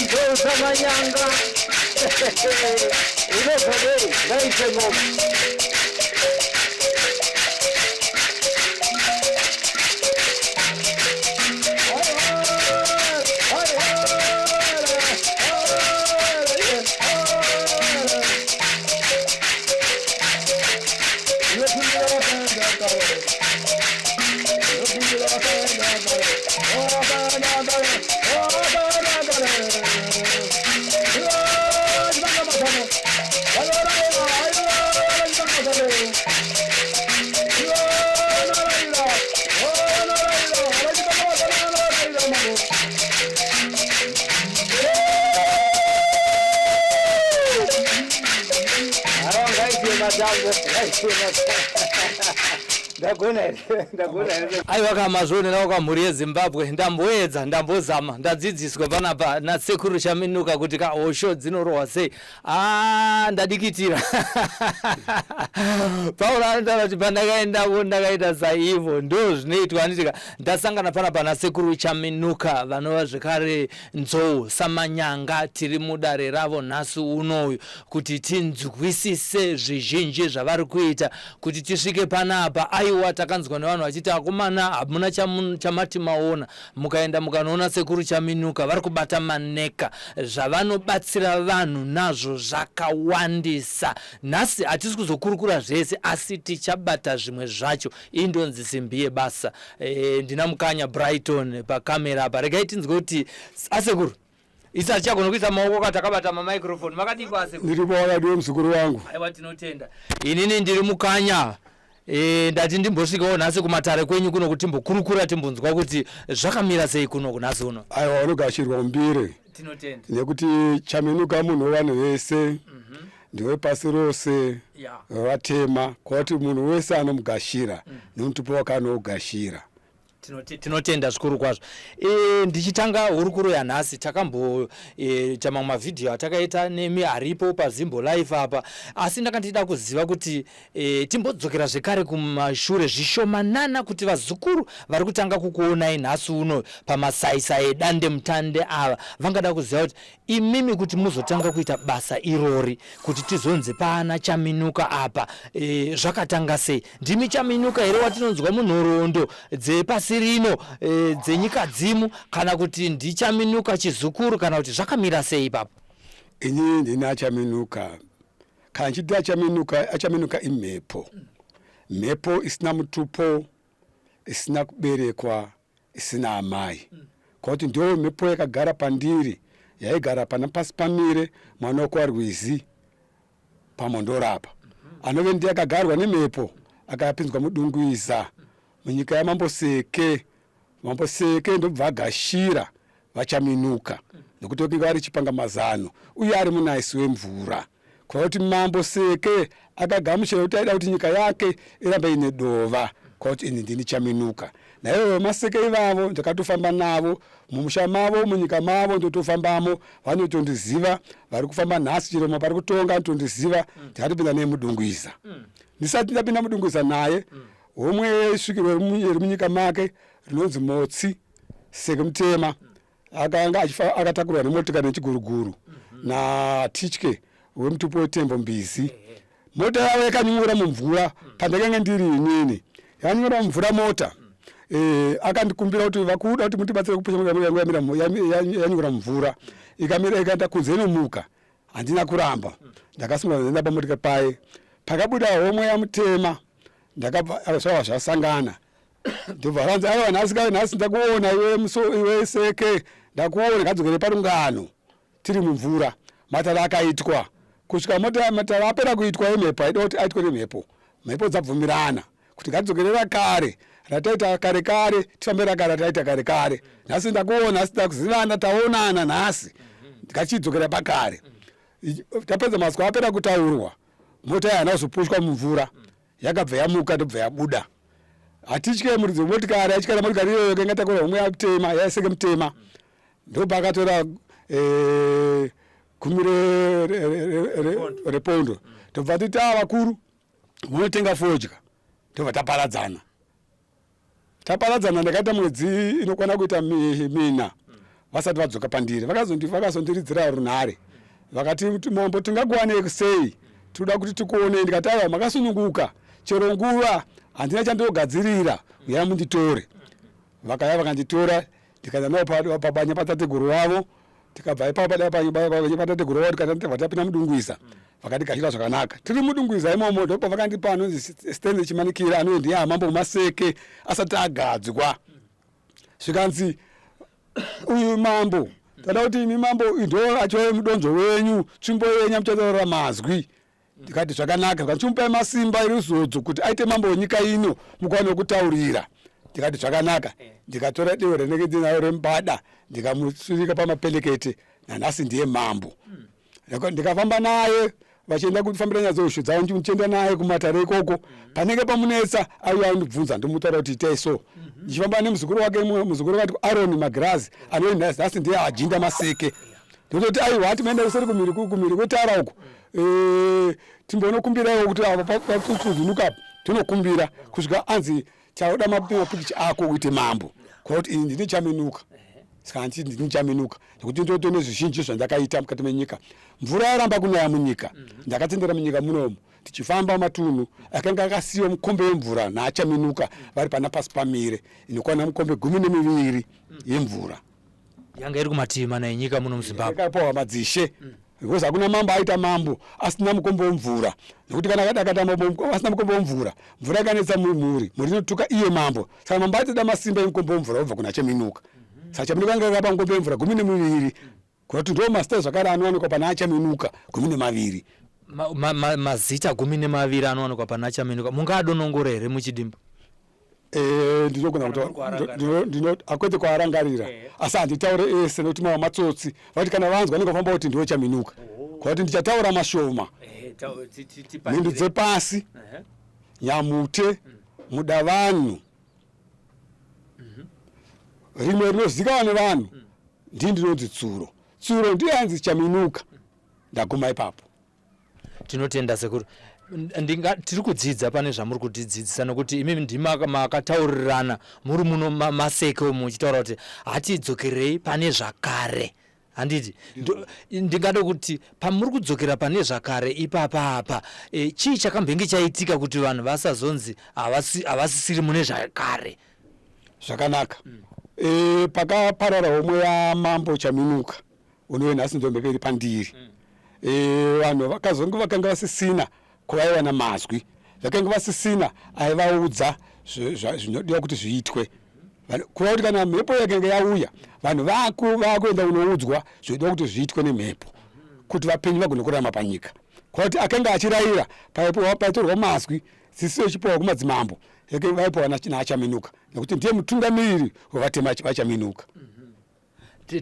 Nzou Samanyanga. Unobva nei? Ngaite ngoma. Ndagona here? Ndagona here? Aiwa ka mazvionerawo ka mhuri yeZimbabwe ndamboedza ndambozama ndadzidziswa panapa nasekuru Chaminuka kuti ka hosho dzinorohwa sei aa ndadikitira Pauro anotaura kuti pandakaendako ndakaita saivo ndo zvinoitwa handitika ndasangana panapa nasekuru Chaminuka vanova zvekare Nzou Samanyanga tiri mudare ravo nhasi unoyu kuti tinzwisise zvizhinji zvavari kuita kuti tisvike panapa aiwa takanzwa nevanhu vachiti akomana hamuna chamati maona mukaenda mukanoona sekuru Chaminuka vari kubata maneka zvavanobatsira vanhu nazvo zvakawandisa nhasi hatisi kuzokurukura zvese asi tichabata zvimwe zvacho iyi ndonzi simbi yebasa e, ndina mukanya Brighton pakamera apa regai tinzwe kuti asekuru isu hatichagona kuisa maoko ka takabata mamicrophone makadii kwasekuru ndiripo wakadiwe muzukuru wangu aiwa tinotenda inini ndiri mukanya e, ndati ndimbosvikawo nhasi kumatare kwenyu kuno kuti timbokurukura timbonzwa kuti zvakamira sei kuno nhasi uno aiwa unogashirwa mumbire tinotenda nekuti chaminuka munhu wevanhu vese mm -hmm. ndiwe pasi rose yeah. vatema kwati munhu wese anomugashira mm. nemutupo wake anougashira Tinotenda zvikuru kwazvo. E, ndichitanga hurukuro yanhasi takamboita e, mamwe mavhidhiyo atakaita nemi aripo paZimbo Life apa, asi ndanga ndichida kuziva kuti e, timbodzokera zvekare kumashure zvishomanana kuti vazukuru vari kutanga kukuonai nhasi uno pamasaisai edandemutande ava vangada kuziva kuti Imimi kuti muzotanga kuita basa irori kuti tizonzi paana Chaminuka apa e, zvakatanga sei? Ndimi Chaminuka here watinonzwa munhoroondo dzepasi rino e, dzenyika dzimu kana kuti ndiChaminuka chizukuru kana kuti zvakamira sei ipapo? Ini ndini aChaminuka. Kana ndichiti aChaminuka, aChaminuka imhepo. Mhepo isina mutupo, isina kuberekwa, isina amai kwakuti ndiyo mhepo yakagara pandiri yaigara pana pasi pamire mwana wekwarwizi pamondorapa anove ndiye akagarwa nemhepo akapinzwa mudungwiza munyika yamambo seke mambo seke ndobva agashira vachaminuka nekuti vakinge vari chipanga mazano uye ari munaisi wemvura kwakuti mambo seke akagamuchira kuti aida kuti nyika yake irambe ine dova kwakuti ini ndini chaminuka naivo vemaseke ivavo ndakatofamba navo mumusha mavo munyika mavo ndotofambamo vanotondiziva vari kufamba nhasi chirema pari kutonga anotondiziva ndakatopinda naye mudungwiza ndisati ndapinda mudungwiza naye homwe svikiro iri munyika make rinonzi motsi seke mutema akanga akatakurwa nemotikari nechiguruguru natitye wemutupo wetembo mbizi mota yavo yakanyura mumvura pandakanga ndiri inini yanyura mumvura mota eh, akandikumbira kuti vakuda kuti mutibatsire kupusha mota yangu yanyura mumvura ikamira ikaenda kunze inomuka handina kuramba ndakasimuka ndaenda pamotikari paye pakabuda homwe yamutema ndakabva zvava zvasangana ndobva ranzi aiwa nhasi ka nhasi ndakuona iwe muso iwe seke ndakuona ngadzokere parungano tiri mumvura matare akaitwa kusvika mota matare apera kuitwa emhepo aida kuti aitwe nemhepo mhepo dzabvumirana kuti ngadzokere rakare rataita kare kare tifambe rakare rataita kare kare nhasi ndakuona nhasi takuzivana taonana nhasi ngachidzokera pakare tapedza mazwi apera kutaurwa mota yaana kuzopushwa mumvura yakabva yamuka ndobva yabuda hatitye muridzi wemotikari atyara motikari iyoyo kanga takura homwe yatema yaiseke mutema ndopaakatora eh, gumi repondo tobva titi a vakuru munotenga fodya tobva taparadzana taparadzana ndakaita mwedzi inokwana kuita mina Vasati vadzoka pandiri, vakazondiridzira runhare, vakati, "Mambo, tingakuwanei sei? Tinoda kuti tikuonei." Ndikati, "Aiwa, makasununguka, chero nguva, handina chandinogadzirira, uyai munditore." Vakauya vakanditora, ndikaenda navo pabanya patateguru wavo. Tikabva ipapo pabanya patateguru wavo, tikabva tapinda Mudungwiza. Vakatigashira zvakanaka. Tiri Mudungwiza imomo, ndopavakandipa anonzi Stanley Chimanikira, anove ndiye amambo weMaseke asati agadzwa. Zvikanzi, "Uyu mambo, tada kuti imi mambo ndo achove mudonzvo wenyu, tsvimbo yenyu amuchataura mazwi." Ndikati, "Zvakanaka." Zvikanzi, "Chimupai masimba eruzodzo kuti aite mambo wenyika ino, mukwane wekutaurira." Ndikati, "Zvakanaka." Ndikatora dehwe rinenge ndinaro remubada, ndikamutsvirika pamapelekete. Nanhasi ndiye mambo. Ndikafamba naye vachienda kufambira nyaya dzeushu dzavo, ndichienda naye kumatare ikoko. Panenge pamunetsa, aiuya andibvunza, ndomutaura kuti itai so. Ndichifamba nemuzukuru wake, muzukuru wakati Aron Magirazi, anove nhasi ndiye ajinda Maseke. Ndototi, "Aiwa, hati maenda kuseri kumhiri kwetara uko, timbonokumbiraiwo kuti ava patsuzunuka." Tinokumbira kusvika anzi, "Tauda mapikicha ako uite mambo." Kwakuti ini ndine Chaminuka. Saka handiti ndini Chaminuka nekuti ndotone zvizhinji zvandakaita mukati menyika. Mvura yaramba kunaya munyika, ndakatendera munyika munomu tichifamba matunhu akanga akasiyiwa mukombe wemvura naaChaminuka vari pana pasi pamire, inokwana mukombe 12 yemvura. Yanga iri kumativi mana enyika muno muZimbabwe. Yakapiwa madzishe, because hakuna mambo aita mambo asina mukombe wemvura, nekuti kana akati akaita mambo asina mukombe wemvura, mvura ikanetsa mumhuri, mhuri inotuka iye mambo. Saka mambo aitoda masimba emukombe wemvura wobva kuna Chaminuka. Saka Chaminuka anga akapa mukombe wemvura 12, kuti ndo mazita zvakare anowanikwa pana aChaminuka, 12. Mazita 12 anowanikwa pana Chaminuka, mungaadonongora here muchidimbu? Ndinogona akwete kuarangarira, asi handitaure ese nekuti mava matsotsi. Vati kana vanzwa ningafamba kuti ndiwe Chaminuka. Kwakuti ndichataura mashoma: mhindu dzepasi, Nyamute, Mudavanhu, rimwe rinozikanwa nevanhu ndii ndinonzi Tsuro. Tsuro ndiye anzi Chaminuka. Ndaguma ipapo. Tinotenda, sekuru. Tiri kudzidza pane zvamuri kutidzidzisa, nokuti imimi ndima makataurirana muri muno Maseke umu, muchitaura kuti hatidzokerei pane zvakare, handiti? Ndingade kuti pamuri kudzokera pane zvakare ipapa apa, chii chakambenge chaitika kuti vanhu vasazonzi havasisiri mune zvakare? Zvakanaka. Pakaparara homwe yamambo Chaminuka, unove nhasi ndombe iri pandiri, vanhu vakazonge vakanga vasisina kwavaiwana mazwi, vakanga vasisina aivaudza zvinodiwa kuti zviitwe. Kuva kuti kana mhepo yakanga yauya, vanhu vakuenda kunoudzwa zvinodiwa kuti zviitwe nemhepo kuti vapenyu vagone kurarama panyika. Kwakuti akanga achirayira, paitorwa mazwi, dzidziso ichipiwa kumadzimambo, vaipiwa naaChaminuka, nekuti ndiye mutungamiriri wevatema vaChaminuka.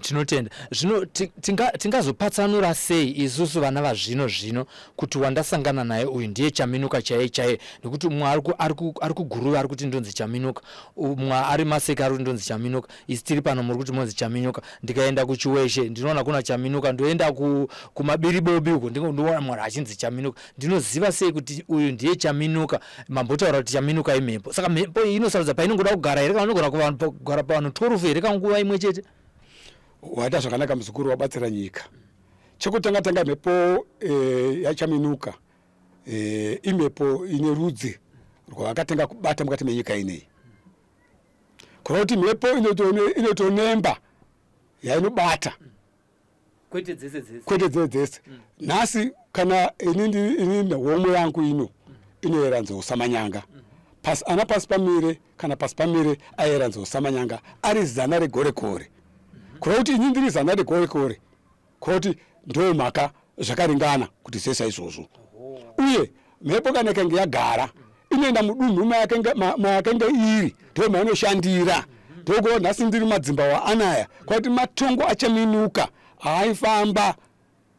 Tinotenda. Zvino tingazopatsanura sei isusu vana vazvino zvino kuti wandasangana naye uyu ndiye Chaminuka chaiye chaiye? Nekuti umwe ari kuGuruve ari kuti ndonzi Chaminuka, umwe ari Maseke ari kuti ndonzi Chaminuka, isi tiri pano muri kuti monzi Chaminuka. Ndikaenda kuChiweshe ndinoona kuna Chaminuka, ndoenda kuMabiribobi uko ndinoona mwari achinzi Chaminuka. Ndinoziva sei kuti uyu ndiye Chaminuka? Mambotaura kuti Chaminuka imhepo. Saka mhepo iyi inosarudza painongoda kugara here, kana inogona kugara pavanhu 12 here kanguva imwe chete? Waita zvakanaka, muzukuru, wabatsira nyika. Chekutanga tanga, mhepo yaChaminuka imhepo ine rudzi rwavakatenga kubata mukati menyika ineyi. Kureva kuti mhepo inotonemba yainobata. Kwete dzese dzese. Kwete dzese dzese. Nhasi kana ini homwe yangu ino inoyera Nzou Samanyanga. Pasi ana pasi pamire, kana pasi pamire ayera Nzou Samanyanga ari zana regore kore. Kureva kuti ini ndiri zana regore kore, kureva kuti ndo mhaka zvakaringana kuti sei saizvozvo. Uye mhepo kana ikange yagara, inoenda mudunhu mayakanga iri, ndo mainoshandira. Ndokuva nhasi ndiri madzimba waanaya, kwakuti matongo aChaminuka aifamba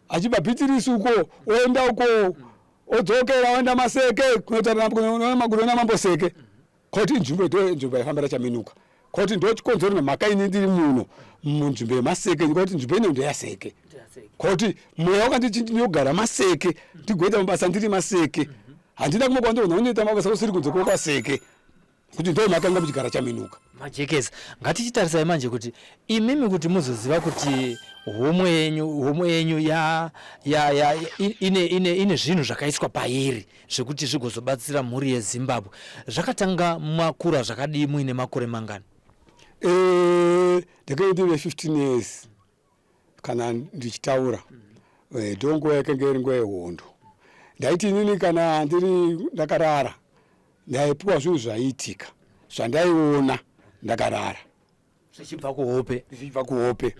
achibva Bhitirisi uko, oenda uko, odzokera, oenda Maseke kunoona mambo Seke. Kwati nzvimbo ndo nzvimbo yaifambira Chaminuka. Kwati ndo chikonzero nemhaka ini ndiri muno munzvimbo yeMaseke, kwati nzvimbo ino ndeyaSeke. Kwati mweya wakanditi ndinogara Maseke, ndigoita mabasa ndiri Maseke. Handina kumwe kwandinoona unoita mabasa kusiri kunze kwekwaSeke. Kuti ndo makanga muchigara Chaminuka. Majekesa. Ngatichitarisai manje kuti imimi kuti muzoziva kuti homwe yenyu homwe yenyu ya, ya, ya ine, ine, ine zvinhu zvakaiswa pairi zvekuti zvigozobatsira mhuri yeZimbabwe. Zvakatanga makura zvakadii muine makore mangani? Eh, ndakanga ndine 15 years kana ndichitaura eh, ndonguva yakanga iri nguva yehondo. Ndaiti inini kana ndiri ndakarara ndaipuwa zvinhu zvaiitika zvandaiona ndakarara zvichibva kuhope zvichibva kuhope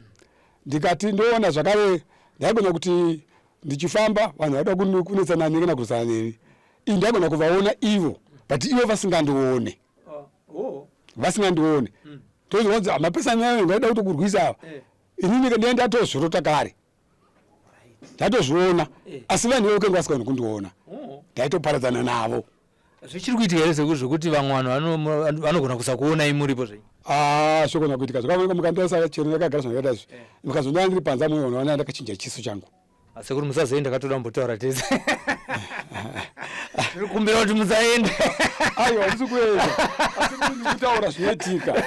ndikati ndoona zvakare ndaigona kuti ndichifamba vanhu vaida kunetsana neni kana kurwisana neni ini ndaigona kuvaona ivo but ivo vasingandione oh, oh. Vasingandione. Tozonzi ah, mapesani ayo ndaida kutokurwisa ava eh. Inini ndiye ndatozvirota kare ndatozviona eh. Asi vanhu ivo kenge vasikagoni kundiona oh. Ndaitoparadzana navo. Zvichiri kuitika here sekuru zvekuti vamwe vanhu vanogona kusakuonai muripo zvenyu? Ah, zvogona kuitika zvakaoneka mukanditarisa chero ndakagara zvandakaita izvi eh. Mukazondiona ndiri panze amuona ndakachinja chiso changu. Sekuru musazoenda katoda kumbotaura tese. Tiri kukumbira kuti musaende. Aiwa handisi kuenda. Asi kuti ndikutaura zvinoitika.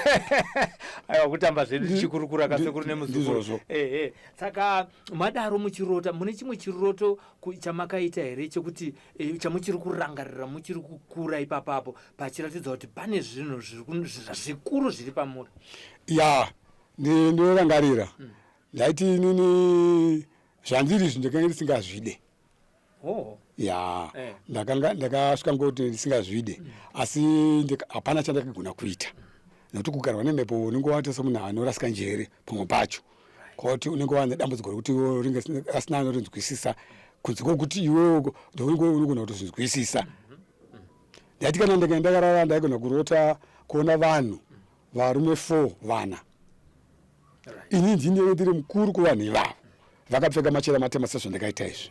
Aiwa kutamba zvedu tichikurukura kasekuru nemuzukuru. Ndizvozvo. Ehe. Saka madaro muchirota mune chimwe chiroto chamakaita here chekuti eh, chamuchiri kurangarira muchiri kukura ipapapo pachiratidza kuti pane zvinhu zvikuru zviri pamuri? Ya, ndinorangarira. Ndaiti inini zvandiri izvi ndakanga ndisingazvide. Oh. Ya, eh. Ndakanga ndakasvika ngoti ndisingazvide. Asi hapana chandakagona kuita. Nekuti kugarwa nemhepo unenge waita semunhu anorasika njere pamwe pacho. Kwauti unenge wane dambudziko rekuti ringe asina anorinzwisisa kunze kwokuti iwe unenge unogona kutozvinzwisisa. Ndaiti kana ndakanga ndakarara ndaigona kurota kuona vanhu varume 4 vana. Ini ndini ndiri mukuru kuvanhu ivavo vakapfeka machira matema sezvandakaita izvi.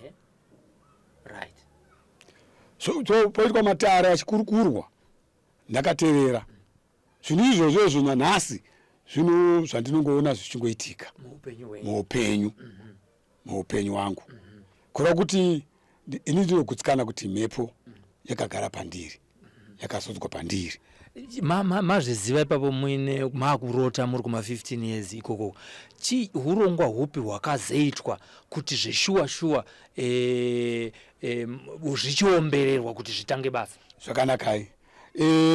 Right. So, so poitwa matare achikurukurwa ndakateerera zvinhu izvozvo izvo nanhasi zvinhu zvandinongoona zvichingoitika muupenyu muupenyu wangu. Kureva kuti ini ndinogutsikana kuti mhepo yakagara pandiri yakazodzwa pandiri. Mazviziva ipapo muine makurota muri kuma 15 years ikoko, chi hurongwa hupi hwakazoitwa kuti zveshuwa shuwa e, e, zvichiombererwa kuti zvitange basa? Zvakanakai.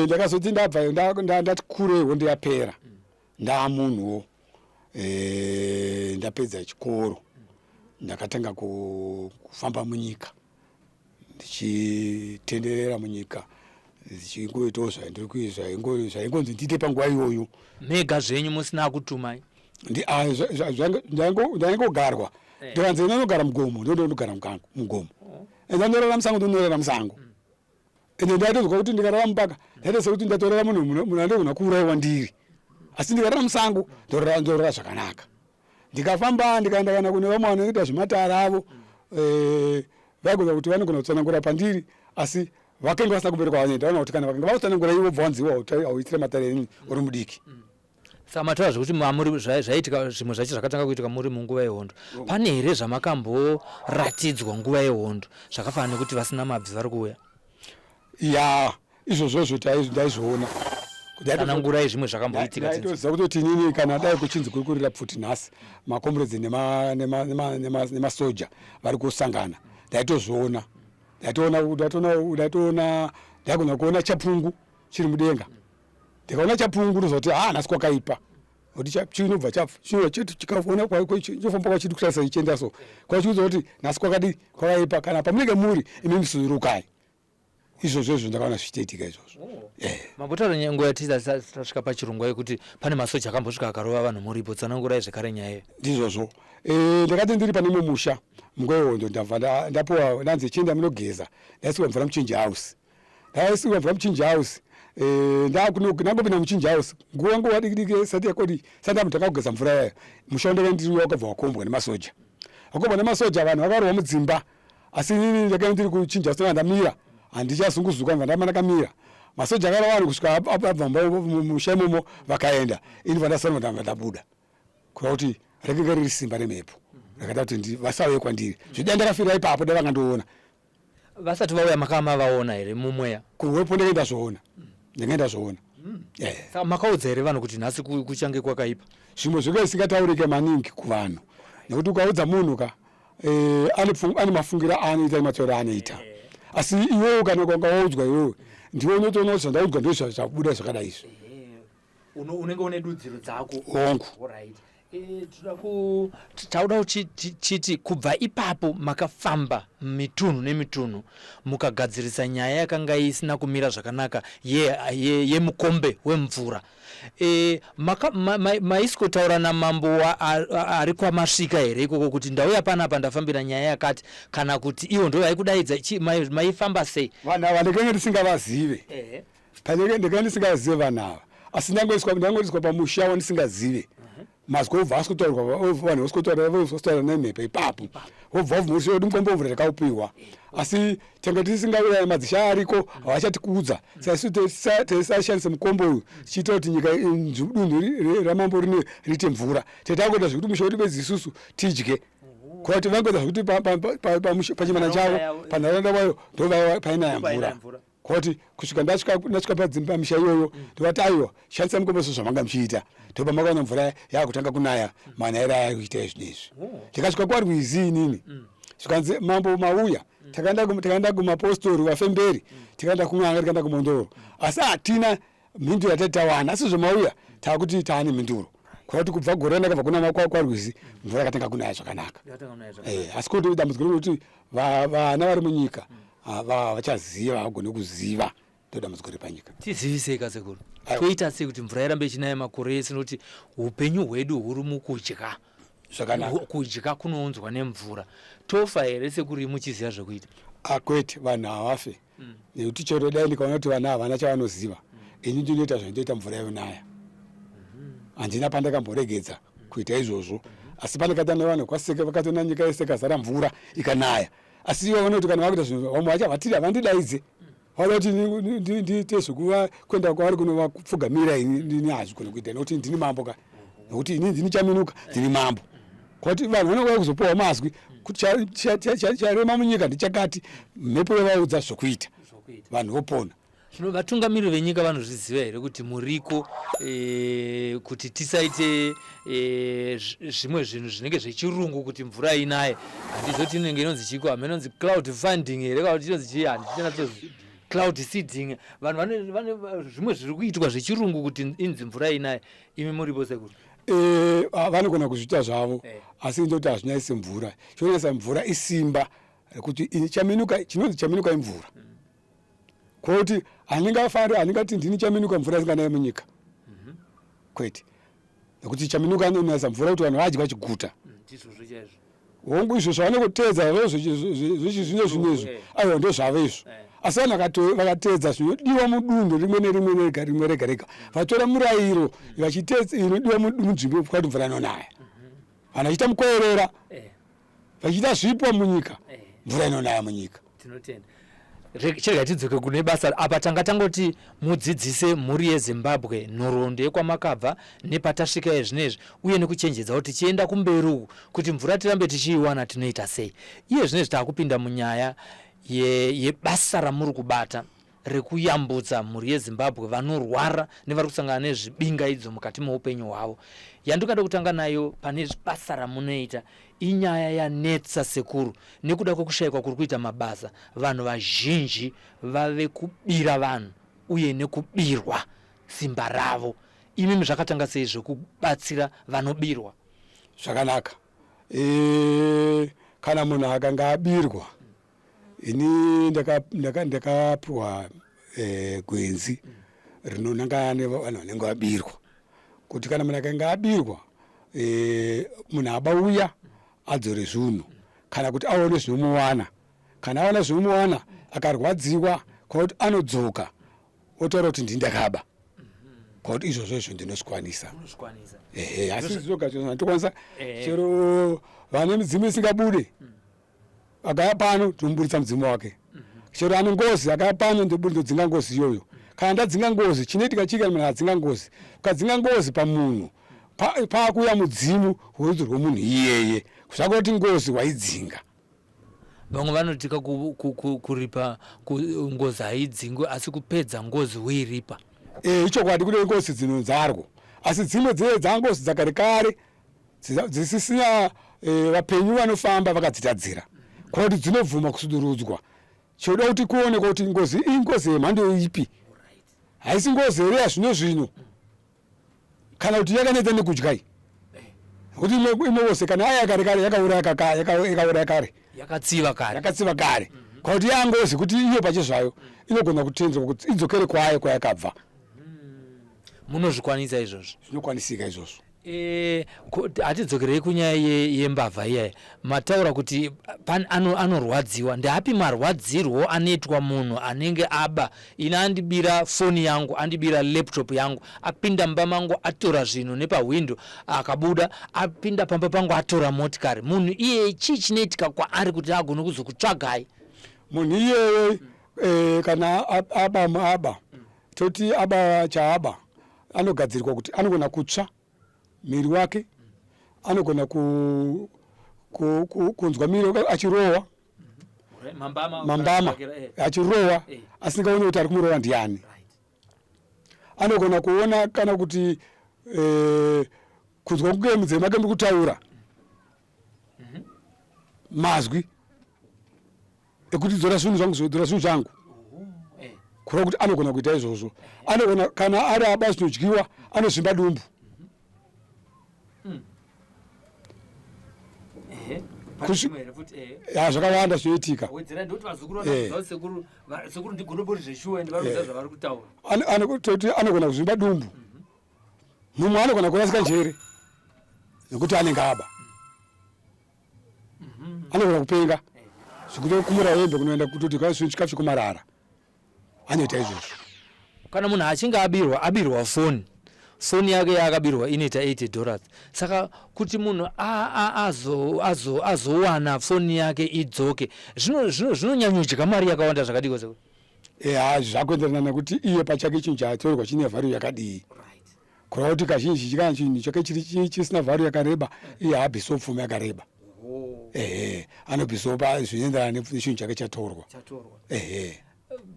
Ndakazoti ndabva ndati kure hondo yapera ndaamunhuwo ndapedza chikoro ndakatanga kufamba munyika ndichitenderera munyika ndichingoitawo zvaingonzi ndiite panguva iyoyo. Mega zvenyu musina kutumai? Ndaingogarwa ndikanzi ndinogara mugomo ndondogara mugomo ende ndorara musango ndonorara musango ende ndaitozwa kuti ndikarara mupaka ndaita sekuti ndatorara munhu munhu andigona kuuraiwa ndiri asi ndikarara musango ndorara zvakanaka. Ndikafamba ndikaenda kana kune vamwe vanoita zvematara avo vaigona kuti vanogona kutsanangura pandiri asi vakanga vasina kuberekwa vanoita vanoona kuti kana vakanga vakutsanangura ivo bva wanzi iwe hauitire matare enyu uri mudiki. Saka mataura zvekuti mamuri zvaitika zvimwe zvacho zvakatanga kuitika muri munguva yehondo. Pane here zvamakamboratidzwa nguva yehondo zvakafanana nekuti vasina mabvi vari kuuya? Ya, izvozvozvo ndaizviona. Tsanangurai zvimwe zvakamboitika. Ndaitoziva kutoti inini kana dai kuchinzi kuri kurira pfuti nhasi makomburedzi nemasoja vari kusangana ndaitozviona. Ndaitoona ndaigona kuona chapungu chiri mudenga. Ndikaona chapungu ndoziva kuti haa nhasi kwakaipa. Kuti chinobva chikaona chofamba kwachiri kutarisa ichienda so. Kwachiudza kuti nhasi kwakadii kwakaipa kana pamunenge muri imi musurukai. Izvozvo izvo ndakaona zvichitoitika izvozvo. Oh. Mambotaura nguva yatisati tasvika pachirongwa yekuti pane masoja akambosvika akarova vanhu muripo. Tsanangurai zvekare nyaya iyo. Ndizvozvo. Ndakati ndiri pane mumwe musha munguva yehondo ndabva ndapuwa ndanzi chienda munogeza. Ndaisiwa mvura muchinji house. Ndaisiwa mvura muchinji house. Ndangopinda muchinji house nguva nguva diki diki sati yakodi sati ndamutanga kugeza mvura yayo. Musha wandanga ndiri wakabva wakombwa nemasoja. Wakombwa nemasoja vanhu vakarohwa mudzimba. Asi inini ndakanga ndiri kuchinja house ndamira handichazunguzuka ndamba ndakamira. Masoja akarova vanhu kusvika abva musha imomo vakaenda. Ini vandasara ndamba ndabuda. Kureva kuti rakanga riri simba remhepo rakaita kuti vasauye kwandiri. Zvidai ndakafira ipapo dai vakandiona. Vasati vauya makama vaona here mumweya? Kuwepo ndenge ndazviona. Ndenge ndazviona. Eh. Saka makaudza here vanhu kuti nhasi kuchange kwakaipa? Zvimwe zvinge zvisingataurike maningi kuvanhu nekuti ukaudza munhu ka eh, ane mafungiro aanoita nematauro aanoita, asi iwewe kana ukanga waudzwa iwewe ndiwe unotoona kuti zvandaudzwa ndozvabuda zvakadai izvi. Unenge une dudziro dzako. Hongu. Alright. Toda ku tauda chiti kubva ipapo makafamba mitunhu nemitunhu mukagadzirisa nyaya yakanga isina kumira zvakanaka yemukombe ye, ye wemvura. Maisikotaura namambo ari kwamasvika here ikoko kuti ndauya panapa ndafambira nyaya yakati, kana kuti ivo ndo vaikudaidza? Maifamba sei? Vanhu ava ndakanga ndisingavazive. Ndakanga ndisingazive vanhu ava, asi ndangoiswa pamusha wandisingazive. Mazwi obva asikotaurwa, vanhu vosikotaura nemhepo ipapo, wobva wabvuma kuti mukombe wemvura takaupiwa, asi tanga tisingawirirani. Madzisha ariko havachatikuudza, saka isu tisashandise mukombe uyu tichiita kuti nyika, dunhu ramambo rine riite mvura. Tetakuita zvekuti musha wedu bedzi isusu tidye, kuti vangoita zvekuti pachimana chavo, panharaunda vayo ndo painaya mvura. Kuti kusvika ndasvika pamisha iyoyo, ndovati, "Aiwa, shandisa mukombe sezvamanga muchiita." Ndopa makaona mvura yakutanga kunaya manayiro aya kuita izvinezvi. Ndikasvika kwarwizi inini, zvikanzi, "Mambo mauya." Takaenda kumapostori, vafemberi, tikaenda kun'anga, tikaenda kumondoro, asi hatina mhinduro yatati tawana. Asi zvomauya taakuti taane mhinduro, kuti kubva gore randakabva kuna kwarwizi mvura yakatanga kunaya zvakanaka. Asi kuti dambudziko rekuti vana vari munyika vachaziva, havagone kuziva, ndo dambudziko repanyika. Tizivisei kasekuru, toita sei kuti mvura irambe ichinaya makore ese, nokuti upenyu hwedu huri mukudya? Zvakanaka. Kudya kunounzwa nemvura. Tofa here sekuru, muchiziva zvekuita? Akwete, vanhu havafe, nekuti chero dai ndikaona kuti vana havana chavanoziva, ini ndinoita zvandinoita, mvura yonaya. Handina pandakamboregedza kuita izvozvo, asi pandakaita nevanhu kwaseke vakatoona nyika yese ikazara mvura ikanaya. Asi ivo vanoti kana vakuita zvinhu, vamwe vacho havatiri, havandidaidze, vada kuti ndiite zvekuva kuenda kwavari kunovapfugamira. Ini hazvigoni kuita nekuti ndini mambo ka, nekuti ini ndini Chaminuka, ndini mambo. Kuti vanhu vanouya kuzopiwa mazwi kuti charema munyika ndechakati, mhepo yovaudza zvokuita, vanhu vopona. Zvino vatungamiri venyika vanozviziva here kuti muriko, kuti tisaite zvimwe zvinhu zvinenge zvechirungu kuti mvura inaye? Handizoti inenge inonzi chiko, hameno, inonzi cloud funding here kana kuti inonzi chii? Handichanatsozi cloud seeding. Vanhu vane zvimwe zviri kuitwa zvechirungu kuti inzi mvura inaye, imi muripo sekuru. Vanogona kuzviita zvavo, asi ndoti hazvinyayise mvura. Chinonyayisa mvura isimba rekuti Chaminuka, chinonzi Chaminuka imvura. Kwoti handingafari, handingati ndini Chaminuka mvura isinganaye munyika, kwete, nekuti Chaminuka anonayisa mvura kuti vanhu vadye vachiguta. Ndizvozvo chaizvo. Hongu, izvo zvavanongoteedza zvechizvino zvino izvo, aiwa, ndozvavo izvo. Asi vanhu vakateedza zvinodiwa mudunhu rimwe nerimwe rimwe rega rega, vatora murayiro vachiteedza inodiwa munzvimbo kwati mvura inonaya, vanhu vachiita mukoerera, vachiita zvipo munyika, mvura inonaya munyika. Tinotenda. Chirega tidzoke kune basa. Apa tanga tangoti mudzidzise mhuri yeZimbabwe nhoroondo yekwamakabva nepatasvika izvinezvi, uye nekuchenjedza kuti tichienda kumberi uku, kuti mvura tirambe tichiiwana, tinoita sei. Iye zvinezvi taakupinda munyaya yebasa ramuri kubata rekuyambutsa mhuri yeZimbabwe vanorwara nevari kusangana nezvibingaidzo mukati meupenyu hwavo. Yandingada kutanga nayo pane basa ramunoita inyaya yanetsa sekuru. Nekuda kwekushayikwa kuri kuita mabasa, vanhu vazhinji vave kubira vanhu uye nekubirwa simba ravo. Imimi zvakatanga sei zvekubatsira vanobirwa? Zvakanaka. Kana munhu akanga abirwa, ini ndakapiwa gwenzi rinonangana nevanhu vanenge vabirwa, kuti kana munhu akanga abirwa, munhu abauya adzore zvinhu kana kuti aone zvinomuwana. Kana aona zvinomuwana akarwadziwa, kwakuti anodzoka otaura kuti ndini ndakaba, kwakuti izvozvo izvo ndinozvikwanisa. Ehe, asi zvoga zvandokwanisa, chero vane midzimu isingabude akaya pano, ndinomuburitsa mudzimu wake. Chero ane ngozi akaya pano, ndodzinga ngozi iyoyo. Kana ndadzinga ngozi, chinoitika chii? Kana munhu adzinga ngozi, ukadzinga ngozi pamunhu, paakuuya mudzimu werudzi rwomunhu iyeye, zvakoti ngozi waidzinga. Vamwe vanotika kuripa ngozi haidzingwi, asi kupedza ngozi huiripa. E, ichokwadi kune ngozi dzinonzarwo, asi dzimwe dzee dzangozi dzakare kare dzisisina vapenyu vanofamba vakadzitadzira, kwakuti dzinobvuma kusudurudzwa. Choda kuti kuonekwa kuti ngozi ingozi yemhando ipi, haisi ngozi here yazvino zvino, kana kuti yakaneta nekudya iyi, nekuti imwe vose kana aya kare kare yakauraya yakauraya kare, yakatsiva kare, yakatsiva kare, kwakuti yangozi kuti iyo pachezvayo inogona kutenzwa kuti idzokere kwayo kwayakabva. Munozvikwanisa izvozvo? Zvinokwanisika izvozvo. Hatidzokerei kunyaya yembavha iyaya. Mataura kuti anorwadziwa. Ndeapi marwadzirwo anoitwa munhu anenge aba? Ini andibira foni yangu, andibira laptop yangu, apinda mumba mangu atora zvinhu nepahwindo, akabuda apinda pamba pangu atora motikari. Munhu iyeye chii chinoitika kwaari kuti agone kuzokutsvagai? Munhu iyeye kana aba aba, toti aba chaaba, anogadzirwa kuti anogona kutsva miri wake, anogona kunzwa miri achirohwa mambama, achirohwa asingaoni kuti ari kumurova ndiani. Anogona kuona kana kuti kunzwa kunge munzeve make muri kutaura mazwi ekuti dzora zvinhu zvangu, dzora zvinhu zvangu, kureva kuti anogona kuita izvozvo. Anogona kana ari aba zvinodyiwa, anozvimba dumbu. Zvakawanda zvinoitika. Anogona kuzvimba dumbu. Mumwe anogona kurasika njere nekuti anenge aba, anogona kupenga zvekutokumura hembe kunoenda kutoti chikafu chekumarara, anoita izvozvo. Kana munhu achinge abirwa foni, foni yake yaakabirwa inoita $80, saka kuti munhu azowana foni yake idzoke, zvinonyanyodya mari yakawanda zvakadiko sekuru? Eya, zvakuenderana nekuti iye pachake chinhu chatorwa chine value yakadii. Kureva kuti kazhinji kana chinhu chake chiri chisina value yakareba, iye haabvisiwo pfuma yakareba. Ehe, anobvisiwo zvinoenderana nechinhu chake chatorwa. Ehe.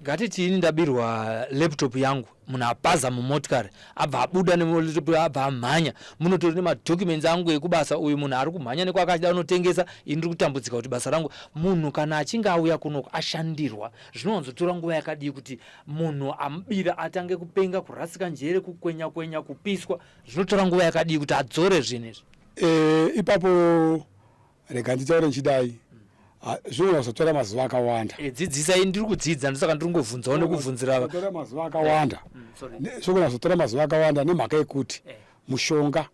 Ngatiti ini ndabirwa laptop yangu, munhu apaza mumotikari, abva abuda nelaptop, abva amhanya, munotori nemadocuments angu ekubasa. Uyu munhu ari kumhanya nekwakachida unotengesa, ini ndiri kutambudzika kuti basa rangu. Munhu kana achinge auya kunoko ashandirwa, zvinowanzotora nguva yakadii kuti munhu amubira atange kupenga, kurasika njere, kukwenya kwenya, kupiswa? Zvinotora nguva yakadii kuti adzore zvinhu izvi? Ipapo rega nditaure ndichidai, zvinogona kuzotora mazuva akawanda. Dzidzisai, ndiri kudzidza, ndosaka ndiri kungovhunzawo nekubvunzira. Kutora mazuva akawanda, zvinogona kuzotora mazuva akawanda nemhaka yekuti mushonga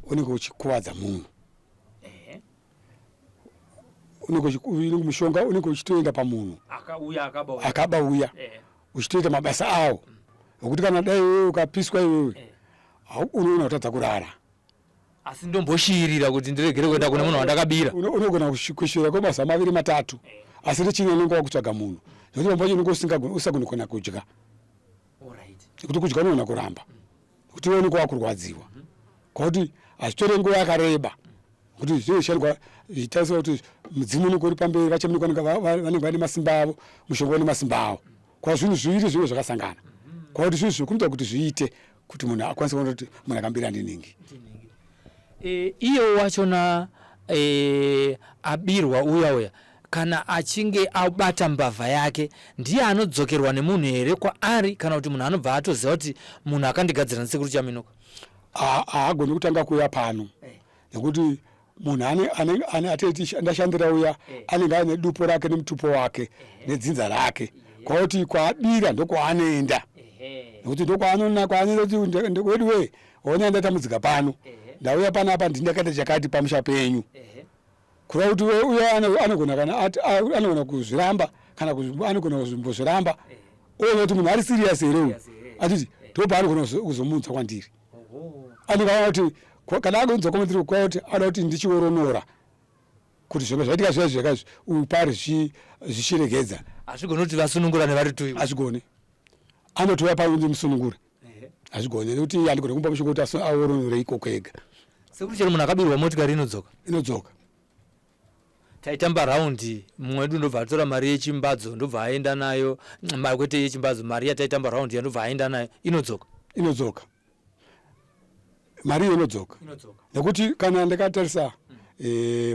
unenge uchikuvadza munhu, mushonga unenge uchitoenda pamunhu akaba uya, uchitoita mabasa awo, nokuti kana dai iwewe ukapiswa iwewe, unoona kutadza kurara. Asi ndomboshiyirira kuti ndiregere kuenda kune munhu wandakabira. Unogona kushiyira kwemazuva 2 3, asi rechina unenge wakutsvaga munhu, nekuti pamwe pacho unenge usingagoni kuona kudya, nekuti kudya unoona kuramba, nekuti iwe unenge wakurwadziwa. Kwakuti hazvitore nguva yakareba, kuti zvinoshandwa zvichitariswa kuti mudzimu unenge uri pamberi, vachamunika vanenge vane masimba avo, mushonga une masimba avo, kwa zvinhu zviviri zvinenge zvakasangana, kwakuti zvinhu zvinokurudzwa kuti zviite kuti munhu akwanise kuona kuti munhu akambira ndiningi. Iye wachona abirwa uya uya, kana achinge abata mbavha yake, ndiye anodzokerwa nemunhu here kwaari, kana kuti munhu anobva atoziva kuti munhu akandigadzira ndisekuru Chaminuka? Haagoni kutanga kuuya pano, nekuti munhu ateti ndashandira uya anenge aine dupo rake nemutupo wake nedzinza rake, kwakuti kwaabira ndokwaanoenda, nekuti ndokwaanoona kwaanoenda kuti wedu wee, ona ndatambudzika pano, ndauya panapa, ndindakaita chakati pamusha penyu. Kureva kuti uyo anogona kana anogona kuzviramba, kana anogona kumbozviramba, oona kuti munhu ari serious here uyu, atiti ndopaanogona kuzomuudza kwandiri. Anenge aona kuti kana akunzwa kwandiri kwakuti anoda kuti ndichioronora kuti zvanga zvaitika zviya zvakaizvi uyu pari zvichiregedza. Hazvigoni kuti vasunungurane vari tuyi? Hazvigoni, anotouya pano ndimusunungure. Hazvigoni nekuti handigoni kumupa mushonga kuti aoronore ikoko ega. Sekuti chero munhu akabirwa motikari inodzoka? Inodzoka. Taitamba raundi, mumwe wedu ndobva atora mari yechimbadzo ndobva aenda nayo, mari kwete yechimbadzo, mari yataitamba raundi yandobva aenda nayo, inodzoka. Inodzoka mari iyo, inodzoka nekuti kana ndakatarisa